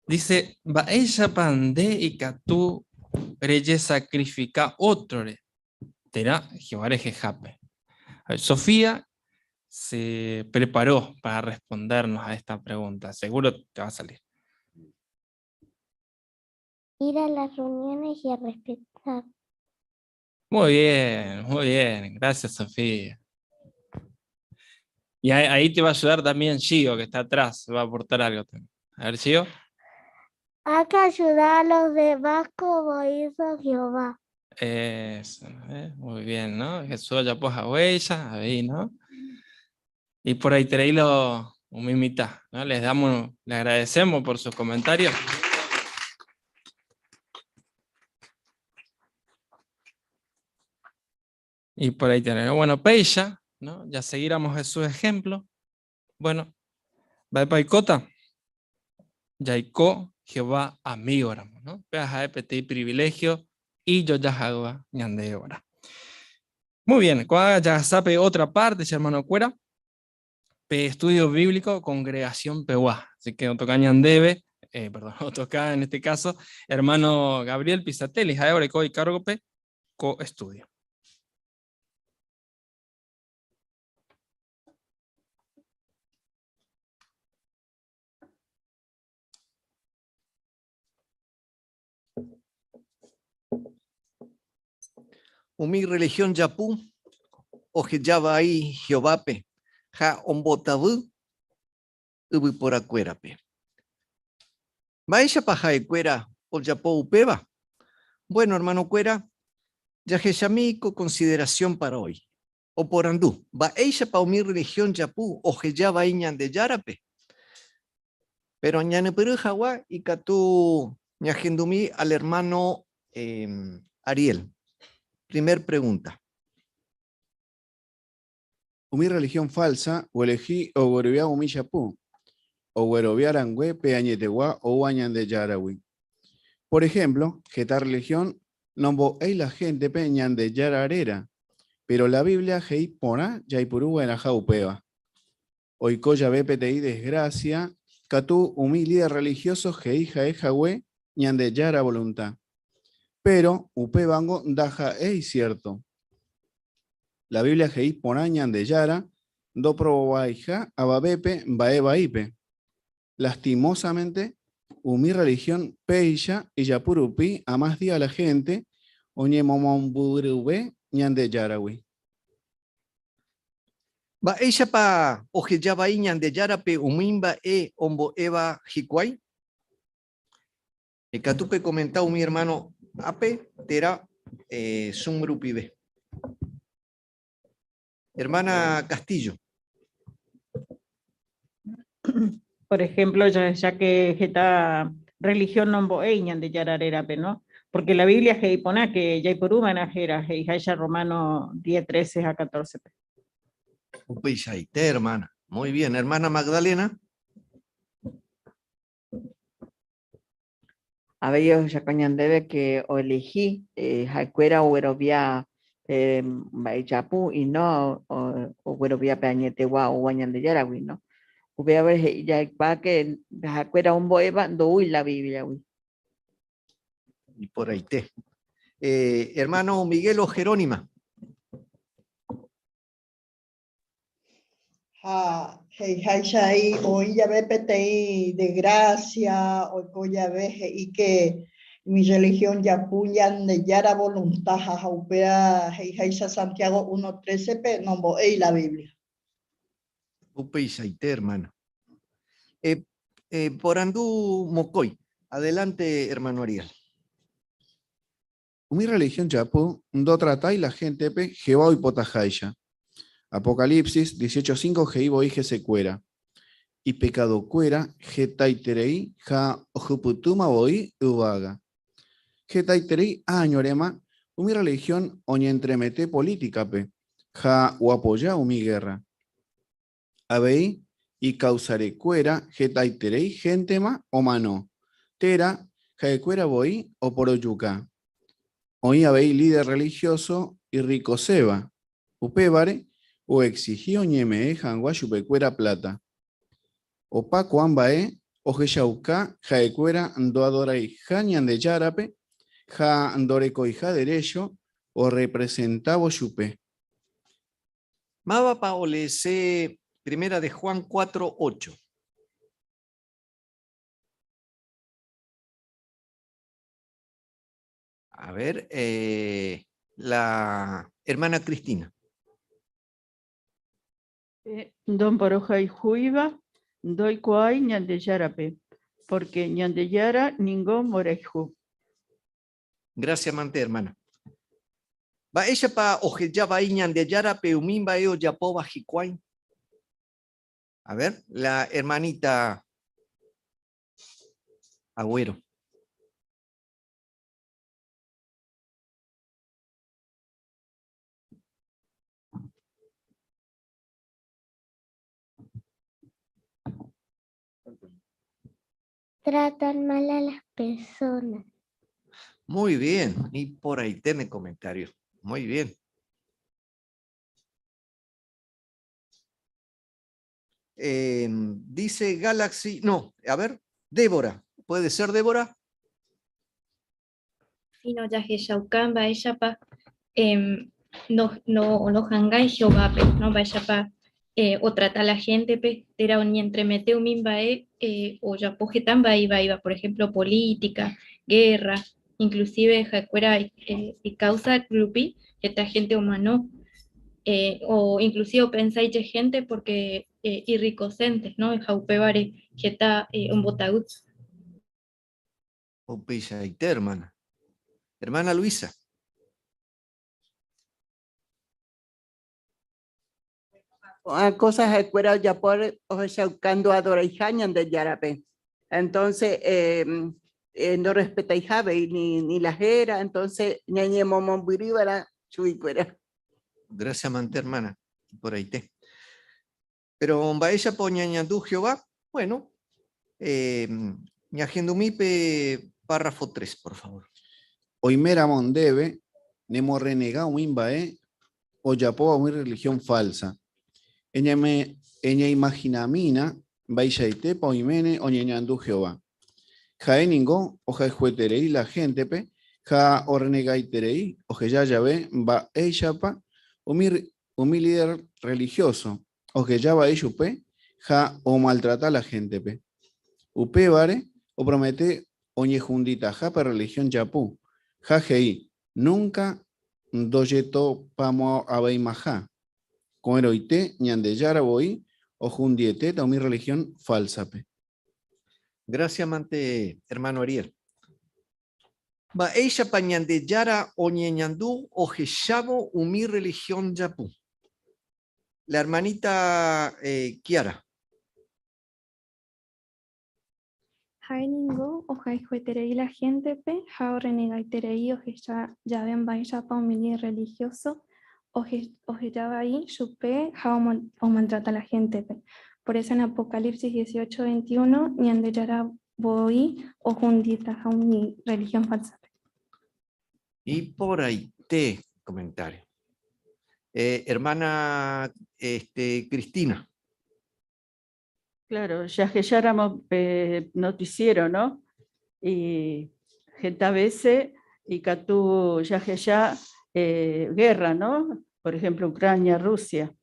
Dice, va ella pande y catú reye sacrifica otro re. Terá Jehová rejejape. A ver, Sofía se preparó para respondernos a esta pregunta. Seguro te va a salir. Ir a las reuniones y a respetar. Muy bien, muy bien. Gracias, Sofía. Y ahí te va a ayudar también Gio, que está atrás. Va a aportar algo también. A ver, Gio. Hay que ayudar a los demás como hizo Jehová. Eso, Muy bien, ¿no? Jesús ya poja huella, ahí, ¿no? Y por ahí traí lo mitad, ¿no? Les damos, le agradecemos por sus comentarios. Y por ahí tenemos, bueno, Peisha, ¿no? Ya seguiremos Jesús ejemplo. Bueno, va paicota. Yaiko, Jehová amigo, ¿no? Peaja de petit privilegio y yo ya hago ñande ahora. Muy bien, cuando ya sabe otra parte, hermano Cuera, pe estudio bíblico, congregación Pehuá. Así que otoca ñandebe perdón, otoca en este caso, hermano Gabriel Pisatelli, jaebre co y cargo pe, co estudio. Umi religión japu oheja vai Jehovápe ha ombotavy yvyporakuérape. Mba'éichapa ha'ekuéra ojapo upéva? Bueno, hermanokuéra, jahechami ko consideración para hoy. Oporandu, Mba'éichapa umi religión japu oheja vai Ñandejárape? Pero ñanepyrũ hag̃ua ikatu ñahendumi al hermano Ariel. Primer pregunta. Umi religión falsa oelehi oguerovia umi japu, oguerovia rangue pe añetegua oúva Ñandejáragui. Por ejemplo, heta religión nombo'éi la héntepe Ñandejára réra, péro la Biblia he'i porã jaipuru va'erãha upéva. Oiko jave peteĩ desgrásia, katu umi líder rrelihióso he'i ha'e hague Ñandejára volunta. Péro upévango ndaha'éi siérto. La Biblia he'i porã Ñandejára ndoprovaiha avavépe mba'e vaípe. Lastimósamente, umi rrelihión péicha ijapu rupi amás día la hénte oñemomombyryve Ñandejáragui. Mba'éichapa oheja vai Ñandejárape umi mba'e ombo'éva hikuái? Ikatu pekomenta umi ermáno ápe térã Zoom rupive. Hermana Castillo. Por ejemplo, ya que heta religión nombo'éi Ñandejára rérape, no? Porque la Biblia he'i porã que jaiporúva'erã héra, he'iháicha Romano 10, 13 ha 14-pe. Upeichaite, hermana. Muy bien. Hermana Magdalena. Avei ohechauka ñandéve que oelehi ha'ekuéra oguerovia pe mba'e japu y no oguerovia pe añetegua oúva Ñandejáragui, no? Upévare he'i jaikuaa que ha'ekuéra ombo'éva ndoúi la Bíbliagui. Iporãite. Hermano Miguel o Jerónima. Ha he'iháicha he'i oĩ jave peteĩ desgracia, oiko jave he'i que umi religión japu Ñandejára voluntad ha upéva he'iháicha Santiago 1:13-pe nombo'éi la Biblia. Upeichaite, hermana. Porandu mokõi. Adelante, hermano Ariel. Umi religión japu ndotratái la héntepe Jehová oipotaháicha. Apocalipsis 18:5 he'i voi hesekuéra, Ipekadokuéra hetaiterei ha ojupytýma voi yvága. Hetaiterei áñorema umi religión oñentremete polítikape ha oapoja umi gérra. Avei ikausarekuéra hetaiterei héntema omano, térã ha'ekuéra voi oporojuka. Oĩ avei líder rrelihióso irrikoséva, upévare oexihi oñeme'ẽ hag̃ua chupekuéra pláta. Opa ko'ã mba'e ohechauka ha'ekuéra ndoadoraiha Ñandejárape ha ndorekoiha derécho orrepresentávo chupe. Mávapa oleese Primera de Juan 4, 8? A ver, eh, la hermana Cristina. Eh, don Porohayhúiva ndoikuaái Ñandejárape, porque Ñandejára ningo mborayhu. Gracias mante, hermana. Mba'éichapa oheja vai Ñandejárape umi mba'e ojapóva hikuái? A ver, la hermanita Agüero. Tratan mal a las personas. Muy bien, y por ahí tiene comentario. Muy bien. Dice Galaxy, no, a ver, Débora, ¿puede ser Débora? Sino jahechauka mba'éichapa no, no, nohangái Jehovápe, no mba'éichapa otrata la héntepe, térã oñentremete umi mba'e ojapo heta mba'e ivaíva, por ejemplo política, guerra, Inclusive ha'ekuéra icausa rupi heta gente omano, o inclusive opensa ijehénte porque irricosente, no? Ha upévare heta ombotavy. Upeichaite, hermana. Hermana Luisa. Ko'ã cosa ha'ekuéra ojapo ohechauka ndoadoraiha Ñandejárape. Entonces, ndorespetaiha avei ni la héra, entonces ñañemomombyryva'erã chuguikuéra. Gracias, mante, hermana. Iporãite. Pero mba'éichapa oñañandu Jehová? Bueno, ñahendumi pe párrafo 3, por favor. Oiméramo ndéve nemorrenega umi mba'e ojapóva umi religión falsa, eñeimaginamína mba'eichaitépa oiméne oñeñandu Jehová. Ha'e ningo ohayhueterei la héntepe ha orrenegaiterei oheja jave mba'éichapa umi líder religioso oheja vai chupe ha omaltrata la héntepe. Upévare opromete oñehunditaha pe religión japu ha he'i núnka ndojetopamo'ãveimaha. Ko'ẽrõite Ñandejára voi ohundietéta umi religión fálsape. Gracias mante, hermano Ariel. Mba'éichapa Ñandejára oñeñandu ohechávo umi religión japu? La hermanita Kiara. Ha'e ningo ohayhueterei la héntepe ha orrenegaiterei ohecha jave mba'éichapa umi líder religioso oheja vai chupe ha omaltrata la héntepe. Por eso en Apocalipsis 18, 21 Ñandejára voi ohunditaha umi religión falsa-pe. Iporãite comentario. Hermana este, Cristina. Claro, jahecháramo pe noticiero, no? Y heta vece ikatu jahecha guerra, no? Por ejemplo, Ucrania, Rusia.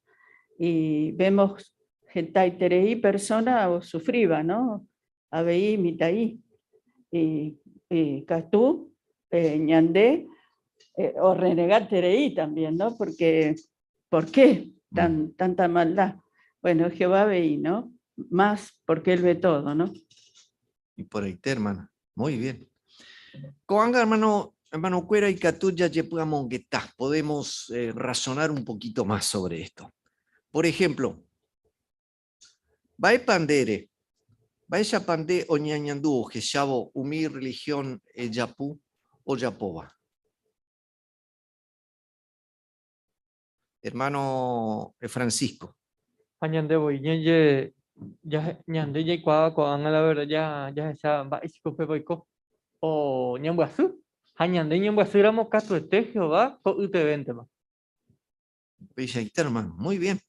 Y vemos hetaiterei persona osufríva, no? Avei mitã'i. Y katu ñande orrenegaterei también, no? Porque, ¿por qué tan, tanta maldad? Bueno, Jehová veí, ¿no? Más porque Él ve todo, ¿no? Iporãite, hermana. Muy bien. Ko'ág̃a, hermano, hermanokuéra ikatu jajepy'amongeta. Podemos razonar un poquito más sobre esto. Por ejemplo, mba'épa nde ere? Mba'éichapa nde oñeañandu ohechávo umi religión japu ojapóva? Hermano Francisco. Ha ñande voi ñande ñande jaikuaáva ko'ág̃a la verdad jahecha mba'éichiko upéva oiko o ñambyasy ha ñande ñambyasýramo katuete Jehová ko'ytevéntema. Upeichaite, hermano. Muy bien.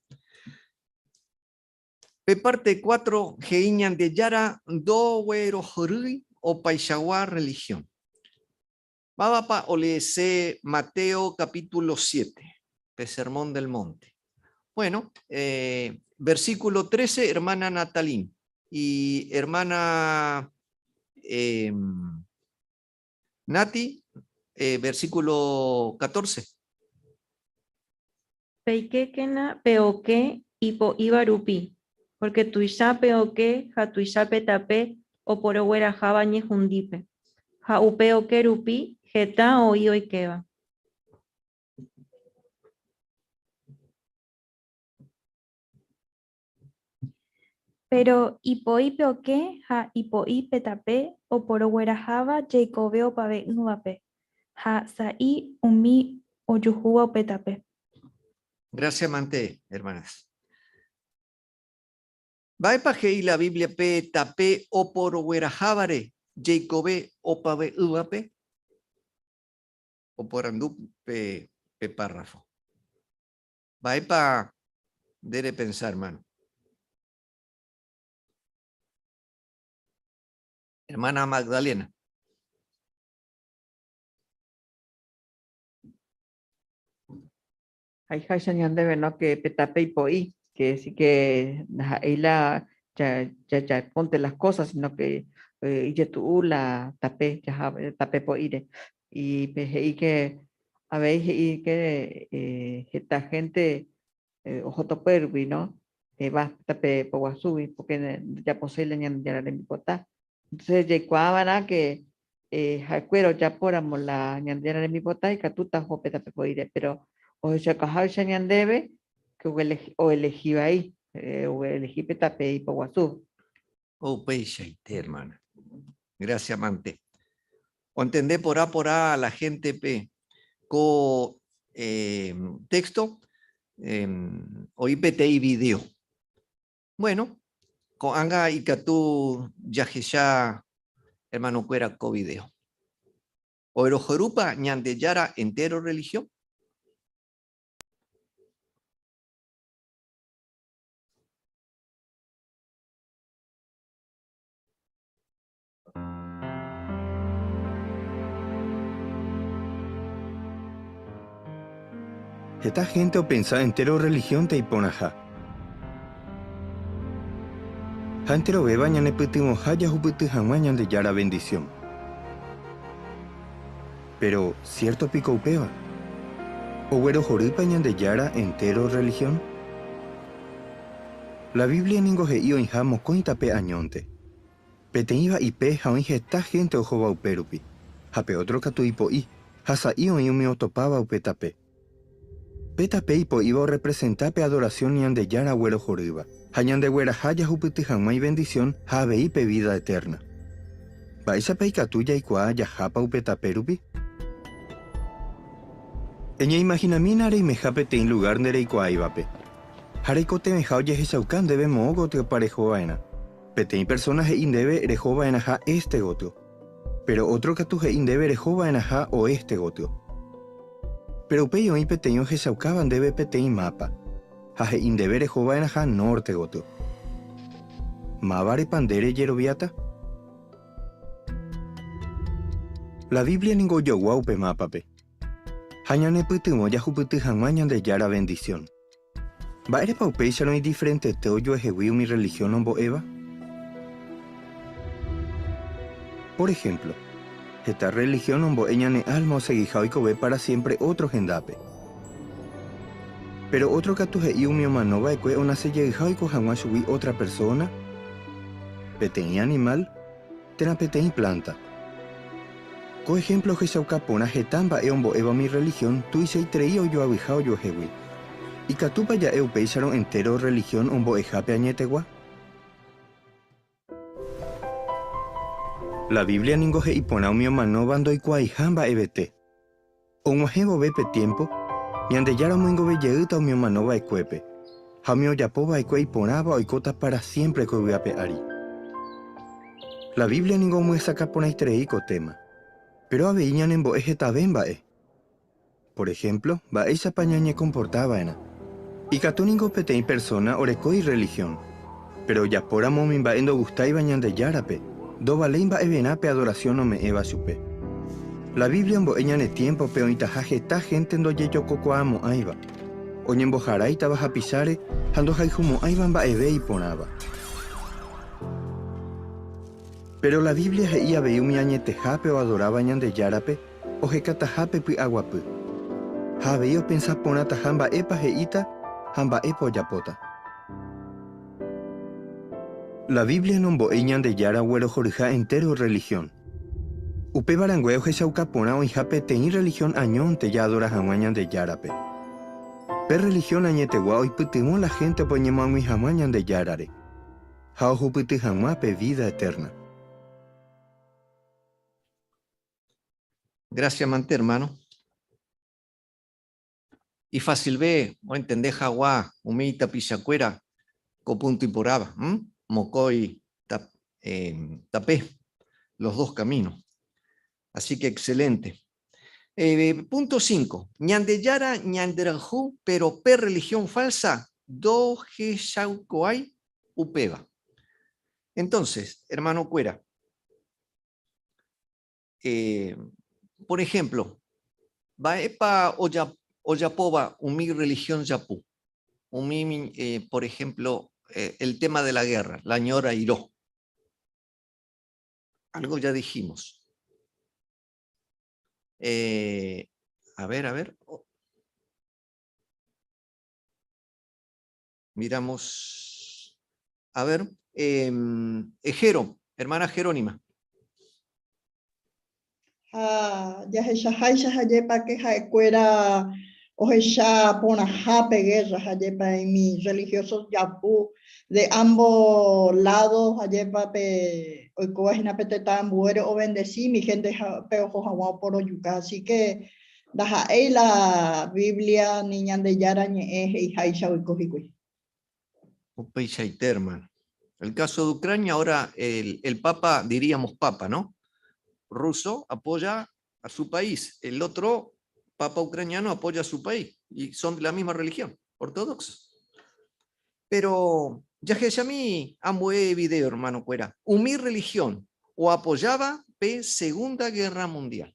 Pe parte 4 he'i Ñandejára ndoguerohorýi opaichagua religión. Mávapa oleese Mateo capítulo 7, pe Sermón del Monte? Bueno, versículo 13, hermana Natalín. Y hermana Nati, versículo 14. Peikékena pe okẽ ipo'íva rupi, porque tuicha pe okẽ ha tuicha pe tape oporogueraháva ñehundípe, ha upe okẽ rupi heta oĩ oikéva. Péro ipo'i pe okẽ ha ipo'i pe tape oporogueraháva jeikove opave'ỹvape, ha sa'i umi ojuhúva upe tape. Gracias mante, hermanas. Mba'épa he'i la Biblia pe tape oporoguerahávare jeikove opave'ỹvape? Oporandu pe párrafo. Mba'épa nde repensa, hermano? Hermana Magdalena. Haiháicha ñandéve no que pe tape ipo'i, que sí que ndaha'éi la jajapónte las cosas, sino que Ijetu'u la tape jaha tape po'íre. Pe he'i ke avei he'i ke heta gente oho tope rupi, no? Va tape poguasúgui porque ndojaposéi la Ñandejára rembipota. Entonces jaikuaa va'erã ke ha'ekuéra ojapóramo la Ñandejára rembipota ikatúta oho pe tape po'íre, pero ohechaukaháicha ñandéve ke oelegi vai, oelegi pe tape ipoguasu. Upeichaite, hermana. Gracias, mante. Ontende porã porã la gente-pe ko eh, texto eh, oĩ peteĩ video. Bueno, ko'ág̃a ikatu jahecha hermanokuéra ko video. Oerohorúpa Ñandejára entero religión? Heta hénte opensa entéro rrelihiónte iporãha. Ha enterovéva ñanepytyvõha jahupyty hag̃ua Ñandejára vendisión. Péro, siérto piko upéva? Oguerohorýpa Ñandejára entéro rrelihión? La Biblia ningo he'i oĩha mokõi tape añónte. Peteĩva ipe ha oĩ heta hénte ohóva upérupi, ha pe ótro katu ipo'i, ha sa'i oĩ umi otopáva upe tape. Pe tape ipo'íva orrepresenta pe adorasión Ñandejára oguerohorýva, ha ñandegueraha jahupyty hag̃ua ivendisión ha avei pe vída etérna. Mba'éichapa ikatu jaikuaa jahápa upe tape rupi? Eñeimahinamína reimeha peteĩ lugár ndereikuaáivape. Ha reikotevẽha ojehechauka ndéve moõ gotyopa reho va'erã. Peteĩ persóna he'i ndéve reho va'erãha éste gotyo, péro ótro katu he'i ndéve reho va'erãha oéste gotyo. Péro upéi oĩ peteĩ ohechaukáva ndéve peteĩ mápa, ha he'i ndéve reho va'erãha nórte gotyo. Mávarepa nde rejeroviáta? La Biblia ningo ojogua upe mápape. Ha ñanepytyvõ jahupyty hag̃ua Ñandejára vendisión. Mba'érepa upéicharõ idiferentete ojuehegui umi rrelihión ombo'éva? Pór ehémplo, heta rrelihión ombo'e ñane álma osegiha oikove pára siémpre ótro hendápe. Péro ótro katu he'i umi omano va'ekue onase jeyha oiko hag̃ua chugui ótra persóna, peteĩ animál, térã peteĩ plánta. Ko ehémplo ohechauka porã heta mba'e ombo'éva umi rrelihión tuichaiterei ojoavyha ojuehegui. Ikatúpa ja'e upéicharõ entéro rrelihión ombo'eha pe añetegua? La Biblia ningo he'i porã umi omanóva ndoikuaaiha mba'evete. Og̃uahẽ vove pe tiémpo, Ñandejára omoingove jeýta umi omano va'ekuépe, ha umi ojapo va'ekue iporãva oikóta pára siémpre ko yvy ape ári. La Biblia ningo omyesakã porãiterei ko téma, péro avei ñanembo'e hetave mba'e. Por ehémplo, mba'éichapa ñañekomporta va'erã. Ikatu ningo peteĩ persóna oreko irrelihión, péro ojapóramo umi mba'e ndogustáiva Ñandejárape, ndovaléi mba'everã pe adorasión ome'ẽva chupe. La Biblia ombo'e ñane tiémpope oĩtaha heta hénte ndojejokokuaamo'ãiva, oñemboharáitava hapicháre ha ndohayhumo'ãiva mba'eve iporãva. Péro la Biblia he'i avei umi añetehápe oadoráva Ñandejárape ohekataha pe py'aguapy, ha avei opensa porãtaha mba'épa he'íta ha mba'épa ojapóta. La Biblia nombo'éi Ñandejára oguerohoryha entéro rrelihión. Upéva rangue ohechauka porã oĩha peteĩ rrelihión añónte jaadora hag̃ua Ñandejárape. Pe rrelihión añetegua oipytyvõ la héntepe oñemoag̃ui hag̃ua Ñandejárare ha ohupyty hag̃ua pe vída etérna. Gracias mante hermano. Ifacilve oentende hagua umi itapichakuéra ko punto iporãva, mokõi tape, los dos caminos. Así que excelente. Punto 5. Ñandejára ñanderayhu, pero pe religión falsa ndohechaukoái upéva. Entonces, hermanokuéra, Eh, por ejemplo, mba'épa ojapóva umi religión japu? Umi, eh, por ejemplo, eh, el tema de la guerra, la ñorairõ. Algo ya dijimos. Eh, a ver, a ver. Oh. Miramos. A ver, eh, Jero, hermana Jerónima. Ha jahechaháicha jajépa ke ha'ekuéra ohecha porãha pe guerra, jajépa umi religiosos japu de ambos lados, jajépa pe oikóva hína pe tetã ambuére obendeci umi gente pe oho hag̃ua oporojuka. Así que ndaha'éi la Biblia ni Ñandejára ñe'ẽ he'iháicha oiko hikuái. Upeichaite, hermano. El caso de Ucrania, ahora el, el Papa, diríamos Papa, ¿no? Ruso apoya a su país. El otro Papa ucraniano apoya a su país. Y son de la misma religión, ortodoxos. Pero jahechami ambue video, hermano kuéra. Umi religión o apoyaba pe Segunda Guerra Mundial.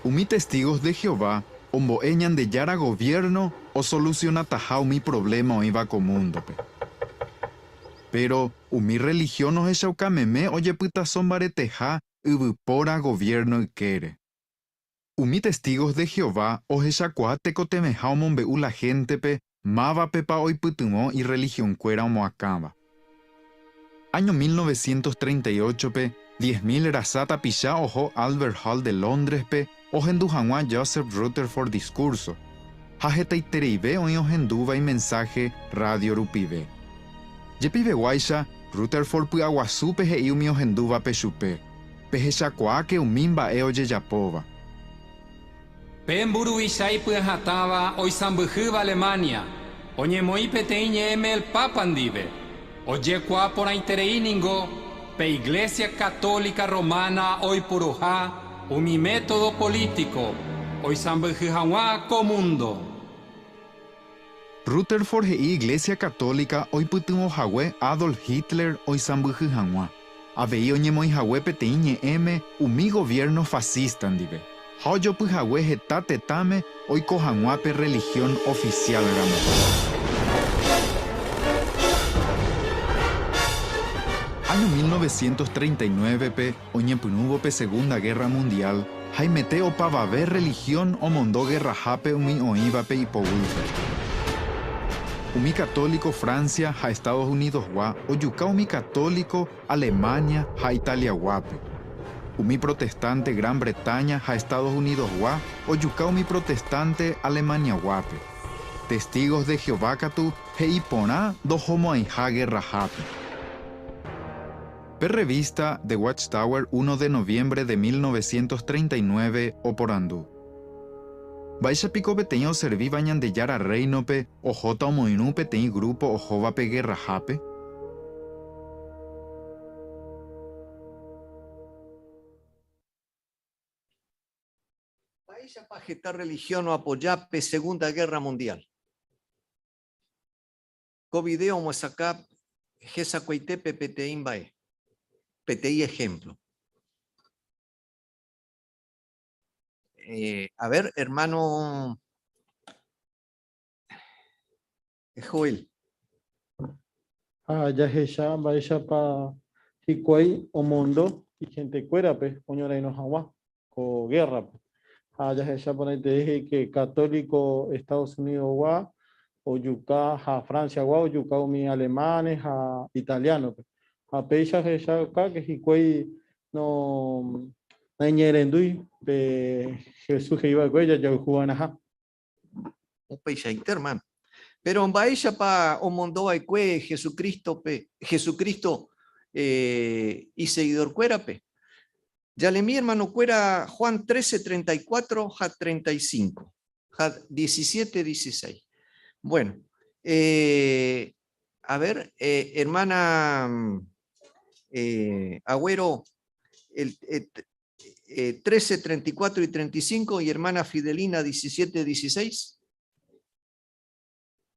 Umi Testigos de Jehová ombo'e Ñandejára goviérno osolusionataha umi provléma oĩva ko múndope. Péro umi rrelihión ohechauka meme ojepytaso mbareteha yvypóra goviérno ykére. Umi Testigos de Jehová ohechakuaa tekotevẽha omombe'u la héntepe mávapepa oipytyvõ irrelihionkuéra omoakãva. Áño 1938-pe, 10,000 rasa tapicha oho Albert Hall de Lóndrespe ohendu hag̃ua Joseph Rutherford diskúrso, ha hetaitereive oĩ ohendúva imensáhe rrádio rupive. Jepiveguáicha, Rutherford py'aguasúpe he'i umi ohendúvape chupe, Pehechakuaáke umi mba'e ojejapóva. Pe mburuvicha ipy'ahatãva oisãmbyhýva Alemania oñemoĩ peteĩ ñe'ẽme el Papa ndive. Ojekuaa porãiterei ningo pe Iglesia Católica Romana oipuruha umi método polítiko oisãmbyhy hag̃ua ko múndo. Rutherford he'i Iglesia Católica oipytyvõ hague Adolf Hitler oisãmbyhy hag̃ua, avei oñemoĩ hague peteĩ ñe'ẽme umi goviérno fasista ndive, ha ojopy hague heta tetãme oiko hag̃ua pe rrelihión ofisiál ramo. Áño 1939-pe oñepyrũvo pe Segunda Gérra Mundiál, haimete opavave rrelihión omondo gerrahápe umi oĩvape ipoguýpe. Umi katóliko Francia ha Estados Unidosgua ojuka umi katóliko Alemania ha Italiaguápe. Umi protestánte Gran Bretaña ha Estados Unidosgua ojuka umi protestánte Alemaniaguápe. Testigos de Jehová katu he'i porã ndohomo'ãiha gerrahápe. Pe rrevísta The Watch Tower uno de noviembre de 1939 oporandu, Mba'éicha piko peteĩ oservíva Ñandejára Rréinope ohóta omoirũ peteĩ grúpo ohóvape gerrahápe? Mba'éichapa heta religión oapoja pe Segunda Guerra Mundial? Ko video omyesakã hesakuaitépe peteĩ mba'e, peteĩ ehémplo. Eh, a ver, hermano Joel. Ha jahecha mba'éichapa hikuái omondo ihentekuérape oñorairõ hag̃ua ko guerra-pe. Ha jahecha porãiterei he'i ke católico Estados Unidos-gua ojuka ha Francia-gua ojuka umi alemanes ha italiano-pe. Ha péicha jahechauka ke hikuái no naiñe'ẽrendúi pe Jesús he'i va'ekue jajayhuva'erãha. Upeichaite, hermano. Pero mba'éichapa omondo va'ekue Jesucristo-pe, Jesucristo eh, iseguidorkuérape? Jalemi hermanokuéra Juan 13, 34 ha 35 ha 17, 16. Bueno, eh, a ver, eh, hermana eh, Agüero, el, 13, 34 y 35 y hermana Fidelina 17, 16.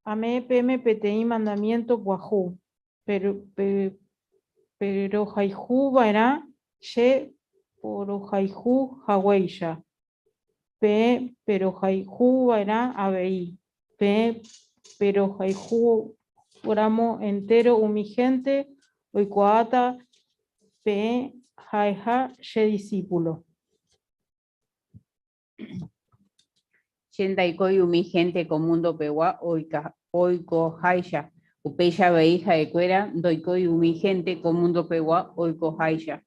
Ame'ẽ peẽme peteĩ mandamiento pyahu, pero, pe, perohayhu va'erã che porohayhu haguéicha, peẽ perohayhuva'erã avei. Peẽ perohayhúramo entéro umi hénte oikuaáta peẽ ha'eha che disípulo. Che ndaikói umi hénte ko mundopegua oikoháicha, upéicha avei ha'ekuéra ndoikói umi hénte ko mundopegua oikoháicha.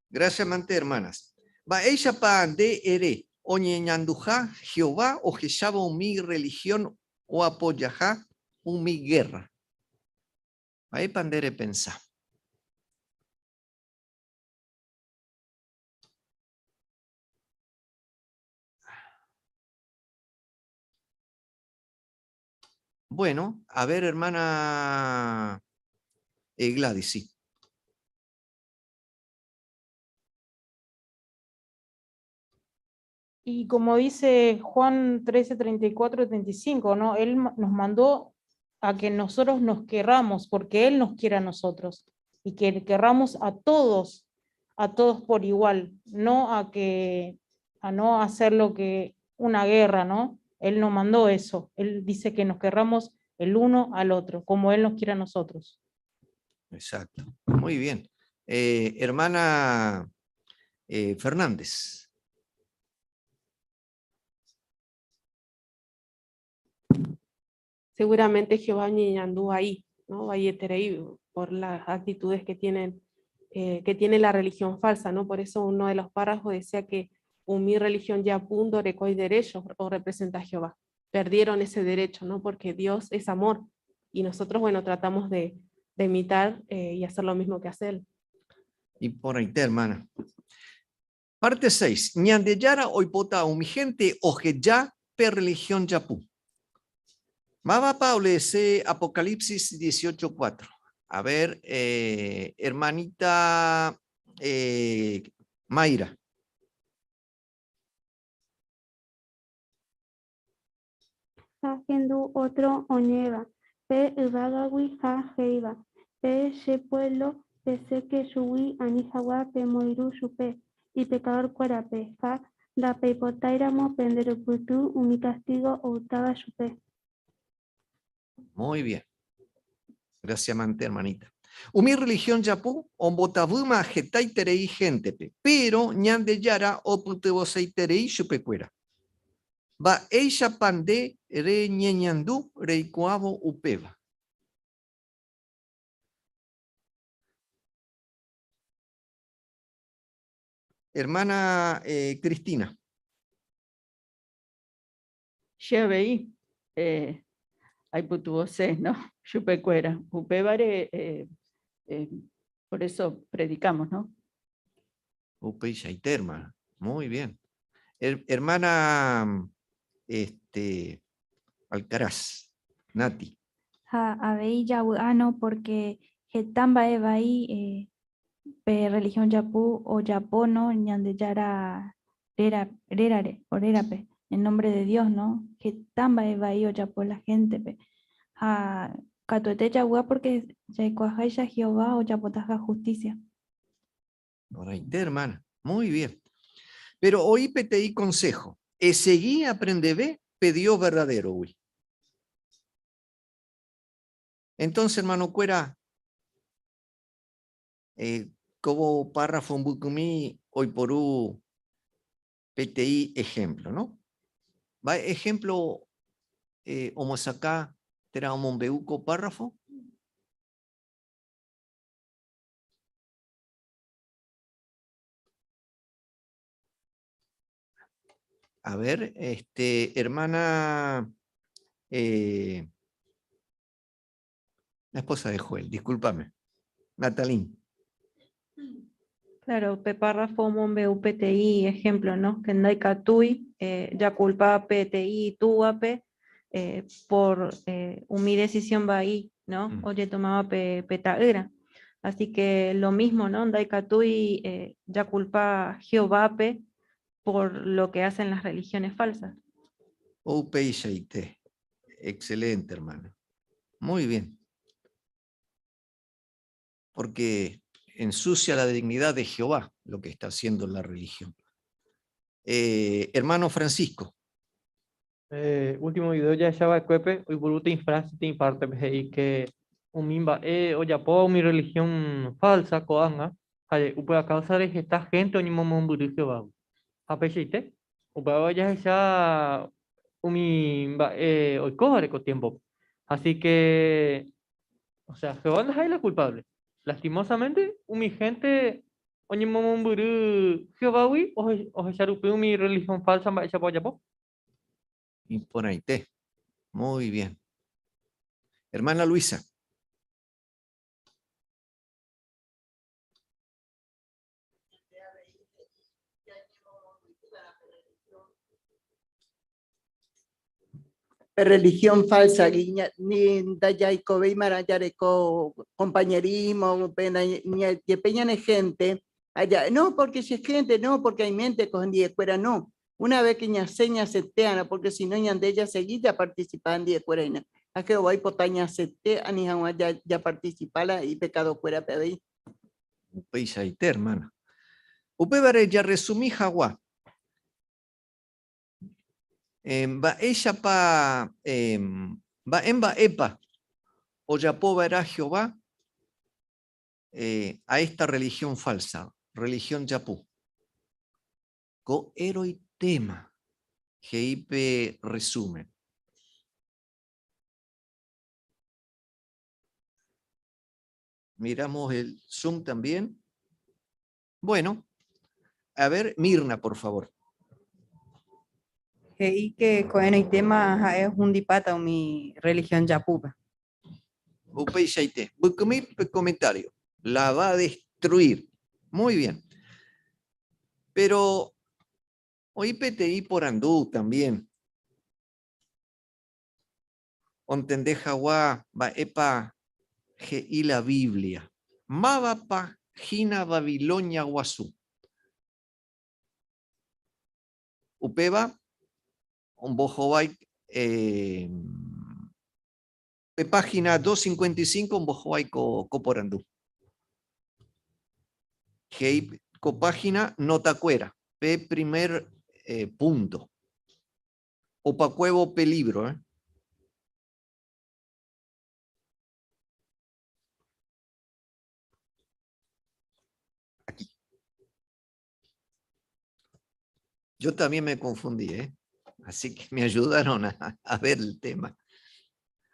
Gracias mante hermanas. Mba'éichapa nde ere oñeñanduha Jehová ohechávo umi rrelihión oapojaha umi gérra? Mba'épa nde repensa? Bueno, a ver, hermana eh, Gladys, sí. Y como dice Juan 13, 34, 35, ¿no? Él nos mandó a que nosotros nos querramos, porque Él nos quiere a nosotros, y que querramos a todos por igual, no a que, a no hacer lo que una guerra, ¿no? Él no mandó eso, Él dice que nos querramos el uno al otro, como Él nos quiere a nosotros. Exacto, muy bien. Eh, hermana eh, Fernández. Seguramente Jehová anduvo ahí, ¿no? Vaieterei, por las actitudes que tienen, eh, que tiene la religión falsa, ¿no? Por eso uno de los párrafos decía que mi religión ya punto y derecho o representa a Jehová. Perdieron ese derecho, ¿no? Porque Dios es amor y nosotros, bueno, tratamos de, de imitar eh, y hacer lo mismo que hace Él. Y por ahí, hermana. Parte 6. Ñandeyara oipota umi gente oheja pe religión japu. Mava Paule Apocalipsis 18.4. A ver, eh, hermanita eh, Mayra. Ha hendu ótro oñe'ẽva, pe yvágagui ha he'íva, Peẽ che puévlo pesẽke chugui ani hag̃ua pemoirũ chupe ipekadorkuérape ha ndapeipotáiramo penderupyty umi kastígo oútava chupe. Muy bien. Gracias, mante, hermanita. Umi religión japu ombotavýma hetaiterei héntepe, péro Ñandejára opytyvõseiterei chupekuéra. Mba'éichapa nde reñeñandu reikuaávo upéva? Hermana eh, Cristina. Che avei eh, aipytyvõse, no? Chupekuéra. Upévare, eh, eh, por eso predicamos, no? Upeichaite, hermana. Muy bien. Her- hermana este, Alcaraz, Nati. Ha avei javy'a no porque heta mba'e vai eh, pe religión japu ojapo no Ñandejára réra, rérare o rérape, en nombre de Dios, no? Heta mba'e vai ojapo la héntepe. Ha katuete javy'a porque jaikuaaháicha Jehová ojapotaha justicia. Porãite, hermana. Muy bien. Pero oĩ peteĩ consejo. Esegi aprendeve pe Dios verdadero-gui. Entonces, hermano-kuéra, eh, kóvo párrafo mbykymi oiporu peteĩ ejemplo, no? Mba'e ejemplo eh, omosakã térã omombe'u ko párrafo? A ver, este, hermana, eh, la esposa de Joel, discúlpame. Natalín. Claro, pe párrafo omombe'u peteĩ ejemplo, ¿no? Que ndaikatúi eh, jakulpa peteĩ itúvape eh, por eh, umi decisión vai, ¿no? Ojetomaba pe, pe ta'ýra. Así que lo mismo, ¿no? Ndaikatúi eh, jakulpa Jehovápe por lo que hacen las religiones falsas. Upeichaite. Excelente, hermano. Muy bien. Porque Ensucia la dignidad de Jehová lo que está haciendo la religión. Eh, hermano Francisco. Eh, último video jahechava'ekuépe oipuru teĩ frase teĩ parte-pe he'i que umi mba'e ojapóva umi religión falsa ko'ág̃a ha'e upéva causa-re heta gente oñemomombyry Jehovágui. Ha peichaite, upéva jahecha umi mba'e oikóvare ko tiempo-pe. Así que, o sea, Jehová ndaha'éi la culpable. Lastimosamente, umi gente oñemomombyry Jehovágui ohecha rupi umi religión falsa mba'éichapa ojapo. Iporãite. Muy bien. Hermana Luisa. Pe religión falsa gui ni ndajaikovéimarã jareko compañerismo, jepe ñane gente, ha no porque che gente, no porque aiménte ko hendiekuéra, no. Una vez que ñasẽ ñasetéarã, porque si no ñande jasegi japarticipa hendiekuéra hína. Ha Jehová oipota ñasete ani hag̃ua japarticipa la ipekadokuérape avei. Upeichaite, hermana. Upévare jarresumi hag̃ua, Mba'éichapa, mba'e mba'épa ojapo va'erã Jehová a esta religión falsa, religión japu? Ko eroitéma, he'i pe resumen. Miramos el Zoom también. Bueno, a ver, Mirna, por favor. He'i que ko'ẽrõitéma ha'e ohundipáta umi religión japúpe. Upeichaite. Mbykymi pe comentario. La va a destruir. Muy bien. Pero oĩ peteĩ porandu también. Ontende hagua mba'épa he'i la Biblia. Mávapa hína Babilonia Guasu? Upéva ombohovái pe página 255 ombohovái ko porandu. He'i ko página notakuéra, pe primer punto. Opakuévo pe libro, eh. Aquí. Yo también me confundí, ¿eh? Así que me ayudaron a, a ver el tema.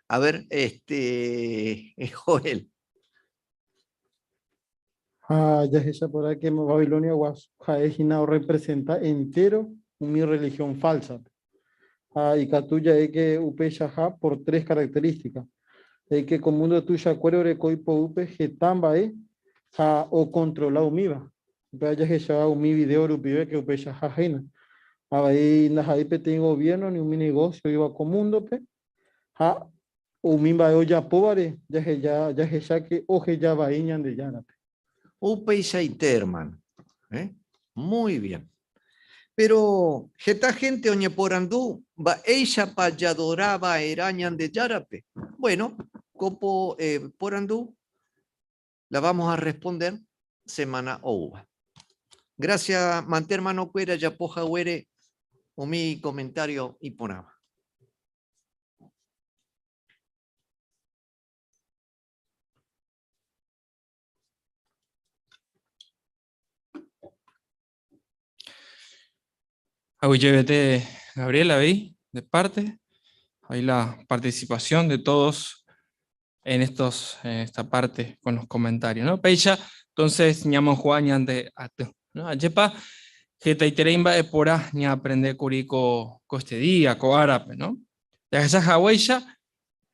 A ver, este, Joel. Ha jahecha porã ke Babilonia guasu ha'e hína orrepresenta entéro umi rrelihión fálsape. Ha ikatu ja'e ke upeichaha por tres característica. He'i ke ko múndo tuichakuére oreko ipoguýpe heta mba'e ha okontrola umíva. Upéva jahecha umi vidéo rupive ke upeichaha hína. Avei ndaha'éi peteĩ goviérno ni umi negósio oĩva ko múndope ha Umi mba'e ojapóvare jaheja jahecháke oheja vai Ñandejárape. Upeichaite, hermano. Eh? Muy bien. Pero heta gente oñeporandu mba'éichapa jadora va'erã Ñandejárape. Bueno, ko po, eh, porandu la vamos a responder semana oúva. Gracias, mante hermano-kuéra japo haguére umi comentario iporãva. Aguyjevete, Gabriel, avei, de parte. Ahí la participación de todos en, estos, en esta parte con los comentarios, ¿no? Péicha, entonces, ñamohu'ã ñande aty, ¿no? Ajépa hetaiterei mba'e porã ñaaprende kuri ko, ko este día, ko árape, ¿no? Jahecha haguéicha,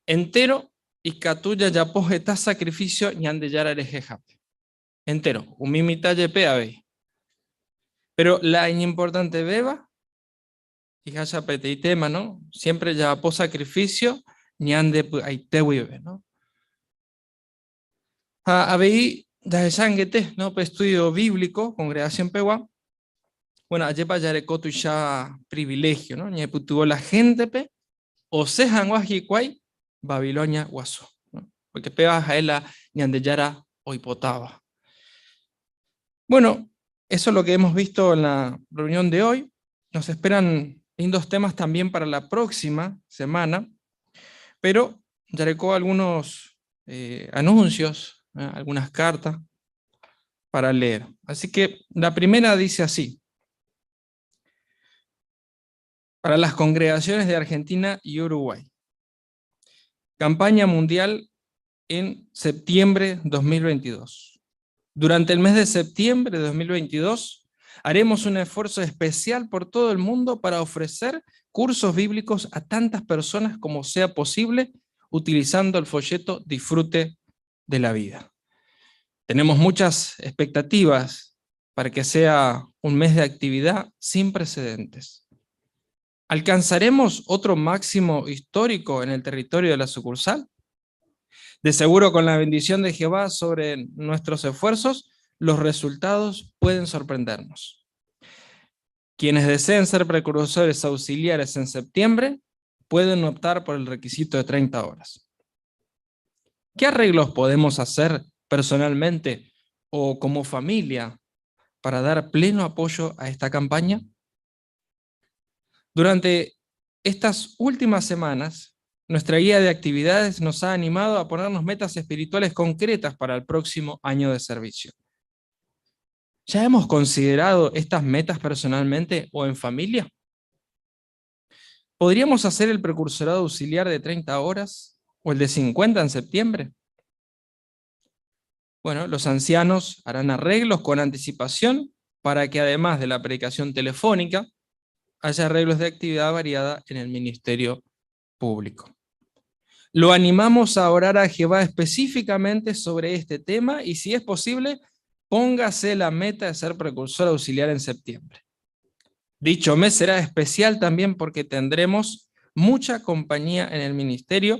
entero ikatu jajapo heta sacrificio Ñandejára rehehápe. Entero, umi mitã jepe avei. Pero la iñimportantevéva, Ijacha peteĩ tema, no? Siempre jajapo sacrificio ñande py'aite guive, no? Ha avei jahecha angete, no? Pe estudio bíblico congregación pegua, bueno, ajépa jareko tuicha privilegio, no? Ñaipytyvõ la gente-pe osẽ hag̃ua hikuái Babilonia guasu, no? Porque péva ha'e la Ñandejára oipotáva. Bueno, eso es lo que hemos visto en la reunión de hoy. Nos esperan lindos temas también para la próxima semana, pero ya recuerdo algunos eh, anuncios, ¿eh? algunas cartas para leer. Así que la primera dice así. Para las congregaciones de Argentina y Uruguay. Campaña mundial en septiembre 2022. Durante el mes de septiembre de 2022 haremos un esfuerzo especial por todo el mundo para ofrecer cursos bíblicos a tantas personas como sea posible utilizando el folleto Disfrute de la vida. Tenemos muchas expectativas para que sea un mes de actividad sin precedentes. ¿Alcanzaremos otro máximo histórico en el territorio de la sucursal? De seguro con la bendición de Jehová sobre nuestros esfuerzos, los resultados pueden sorprendernos. Quienes deseen ser precursores auxiliares en septiembre pueden optar por el requisito de 30 horas. ¿Qué arreglos podemos hacer personalmente o como familia para dar pleno apoyo a esta campaña? Durante estas últimas semanas, nuestra guía de actividades nos ha animado a ponernos metas espirituales concretas para el próximo año de servicio. ¿Ya hemos considerado estas metas personalmente o en familia? ¿Podríamos hacer el precursorado auxiliar de 30 horas o el de 50 en septiembre? Bueno, los ancianos harán arreglos con anticipación para que además de la predicación telefónica, haya arreglos de actividad variada en el ministerio público. Lo animamos a orar a Jehová específicamente sobre este tema y si es posible, póngase la meta de ser precursor auxiliar en septiembre. Dicho mes será especial también porque tendremos mucha compañía en el ministerio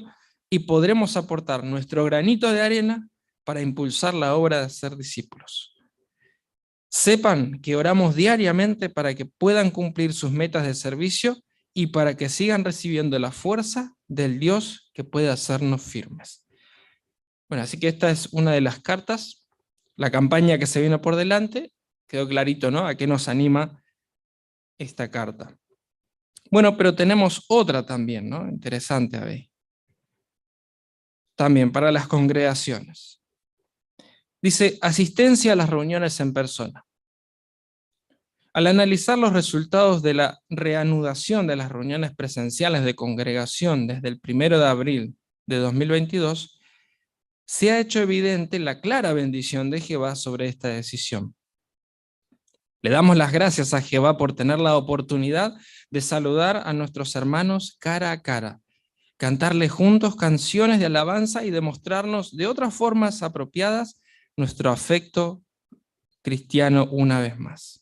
y podremos aportar nuestro granito de arena para impulsar la obra de ser discípulos. Sepan que oramos diariamente para que puedan cumplir sus metas de servicio y para que sigan recibiendo la fuerza del Dios que puede hacernos firmes. Bueno, así que esta es una de las cartas, la campaña que se viene por delante, quedó clarito, ¿no? A qué nos anima esta carta. Bueno, pero tenemos otra también, ¿no? Interesante, a ver. También para las congregaciones. Dice, asistencia a las reuniones en persona. Al analizar los resultados de la reanudación de las reuniones presenciales de congregación desde el 1 de abril de 2022, se ha hecho evidente la clara bendición de Jehová sobre esta decisión. Le damos las gracias a Jehová por tener la oportunidad de saludar a nuestros hermanos cara a cara, cantarle juntos canciones de alabanza y demostrarnos de otras formas apropiadas nuestro afecto cristiano una vez más.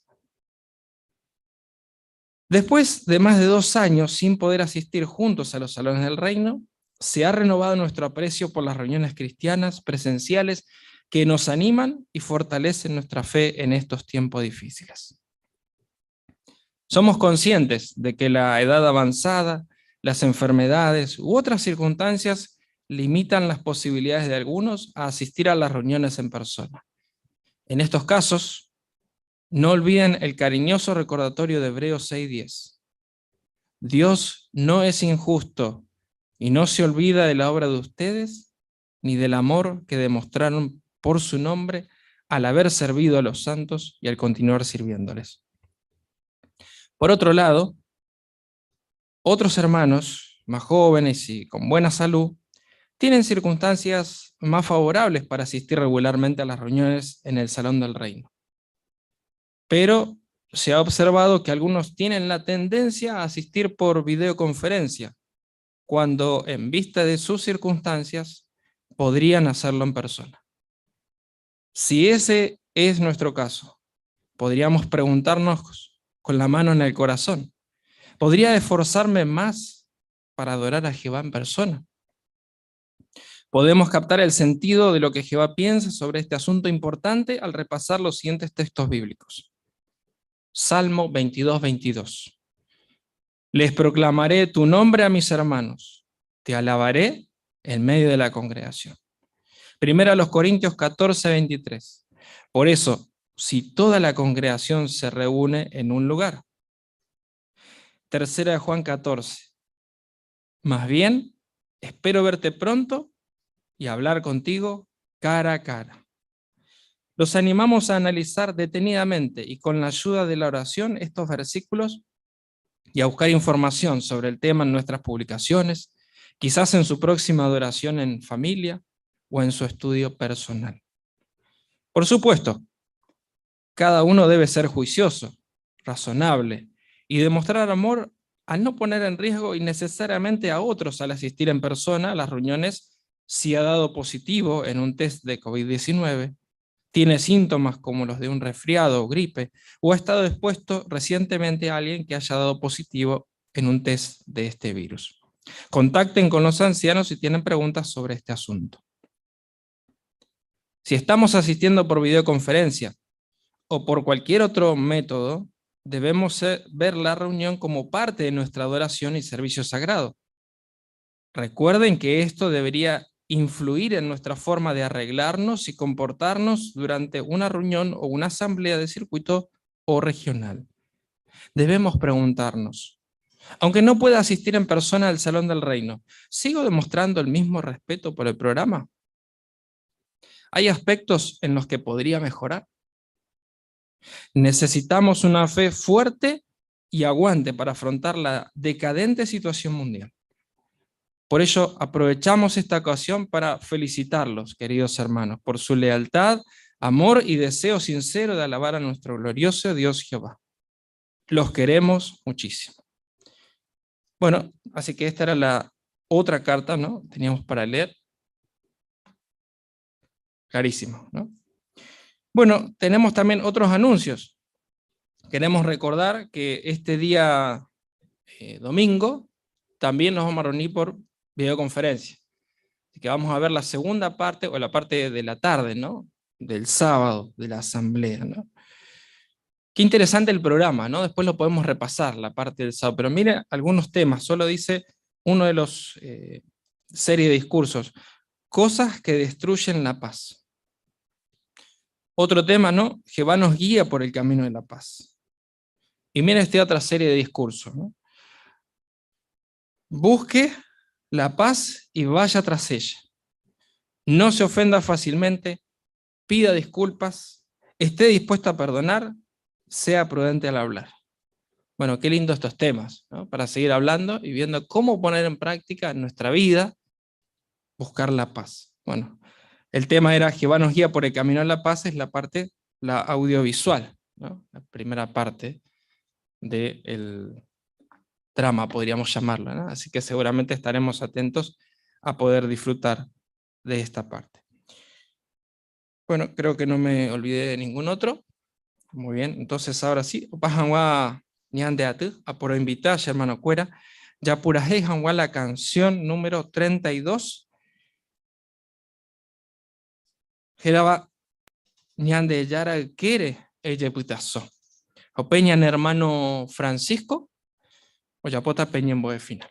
Después de más de 2 años sin poder asistir juntos a los salones del reino, se ha renovado nuestro aprecio por las reuniones cristianas presenciales que nos animan y fortalecen nuestra fe en estos tiempos difíciles. Somos conscientes de que la edad avanzada, las enfermedades u otras circunstancias limitan las posibilidades de algunos a asistir a las reuniones en persona. En estos casos, no olviden el cariñoso recordatorio de Hebreos 6:10. Dios no es injusto y no se olvida de la obra de ustedes ni del amor que demostraron por su nombre al haber servido a los santos y al continuar sirviéndoles. Por otro lado, otros hermanos más jóvenes y con buena salud tienen circunstancias más favorables para asistir regularmente a las reuniones en el Salón del Reino. Pero se ha observado que algunos tienen la tendencia a asistir por videoconferencia, cuando en vista de sus circunstancias podrían hacerlo en persona. Si ese es nuestro caso, podríamos preguntarnos con la mano en el corazón, ¿podría esforzarme más para adorar a Jehová en persona? Podemos captar el sentido de lo que Jehová piensa sobre este asunto importante al repasar los siguientes textos bíblicos. Salmo 22, 22. Les proclamaré tu nombre a mis hermanos, te alabaré en medio de la congregación. Primera a los Corintios 14, 23. Por eso, si toda la congregación se reúne en un lugar. Tercera de Juan 14. Más bien, espero verte pronto y hablar contigo cara a cara. Los animamos a analizar detenidamente y con la ayuda de la oración estos versículos y a buscar información sobre el tema en nuestras publicaciones, quizás en su próxima adoración en familia o en su estudio personal. Por supuesto, cada uno debe ser juicioso, razonable y demostrar amor al no poner en riesgo innecesariamente a otros al asistir en persona a las reuniones si ha dado positivo en un test de COVID-19, tiene síntomas como los de un resfriado o gripe, o ha estado expuesto recientemente a alguien que haya dado positivo en un test de este virus. Contacten con los ancianos si tienen preguntas sobre este asunto. Si estamos asistiendo por videoconferencia o por cualquier otro método, debemos ver la reunión como parte de nuestra adoración y servicio sagrado. Recuerden que esto debería influir en nuestra forma de arreglarnos y comportarnos durante una reunión o una asamblea de circuito o regional. Debemos preguntarnos, aunque no pueda asistir en persona al Salón del Reino, ¿sigo demostrando el mismo respeto por el programa? ¿Hay aspectos en los que podría mejorar? Necesitamos una fe fuerte y aguante para afrontar la decadente situación mundial. Por ello, aprovechamos esta ocasión para felicitarlos, queridos hermanos, por su lealtad, amor y deseo sincero de alabar a nuestro glorioso Dios Jehová. Los queremos muchísimo. Bueno, así que esta era la otra carta, ¿no? Teníamos para leer. Clarísimo, ¿no? Bueno, tenemos también otros anuncios. Queremos recordar que este día domingo también nos vamos a reunir por videoconferencia. Así que vamos a ver la segunda parte, o la parte de la tarde, ¿no? Del sábado, de la asamblea, ¿no? Qué interesante el programa, ¿no? Después lo podemos repasar, la parte del sábado. Pero mira algunos temas, solo dice uno de los serie de discursos, cosas que destruyen la paz. Otro tema, ¿no? Jehová nos guía por el camino de la paz. Y mira esta otra serie de discursos, ¿no? Busque la paz y vaya tras ella. No se ofenda fácilmente, pida disculpas, esté dispuesto a perdonar, sea prudente al hablar. Bueno, qué lindo estos temas, ¿no? Para seguir hablando y viendo cómo poner en práctica en nuestra vida, buscar la paz. Bueno, el tema era Jehová nos guía por el camino de la paz, es la parte, la audiovisual, ¿no? La primera parte del drama, podríamos llamarlo, ¿no? Así que seguramente estaremos atentos a poder disfrutar de esta parte. Bueno, creo que no me olvidé de ningún otro. Muy bien, entonces ahora sí, opajanwa ñande atu, a por invitar, hermano cuera, ya purajei janwa la canción número 32. Geraba ñande yara quiere ella putazo. O peñan hermano Francisco, o yapota peña en boe final.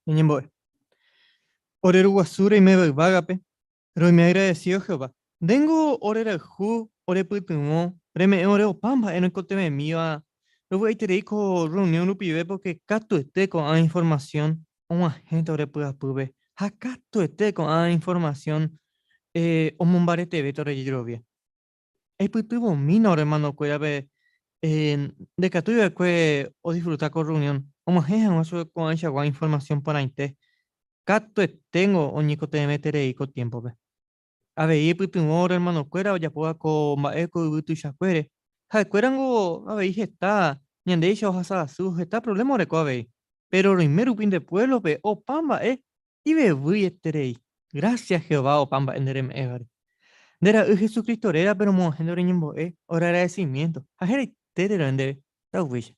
Ñañembo'e. Ore Ru guasu reiméva yvágape, roime agradecido Jehová. Ndéngo ore rayhu, ore pytyvõ, reme'ẽ ore opa mba'e roikotevẽmíva rovy'aiterei ko reunión rupive porque katuete ko'ã información og̃uahẽta ore py'apýpe ha katuete ko'ã información eh, omombaretevéta ore jerovia. Eipytyvõmína ore hermanokuérape eh, ndekatúi va'ekue odisfruta ko reunión og̃uahẽ hag̃ua chupe ko'ãichagua información porãite katueténgo oñeikotevẽterei ko tiempo-pe. Avei eipytyvõ ore hermanokuéra ojapóva ko mba'e ko yvy tuichakuére. Ha'ekuérango avei heta ñandéicha ohasa asy heta problema oreko avei. Péro roime rupi nde pueblo-pe opa mba'e ivevýieterei. Gracias Jehová opa mba'e nde reme'ẽvare. Nde ra'y Jesucristo rérape romog̃uahẽ nde oreñembo'e ore agradecimiento ha heraitére ro'e ndéve. Taupéicha.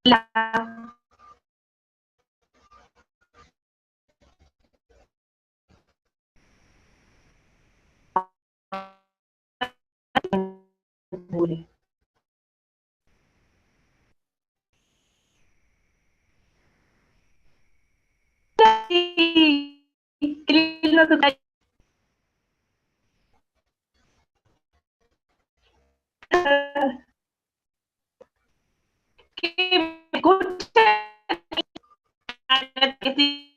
La Que me escucha que estoy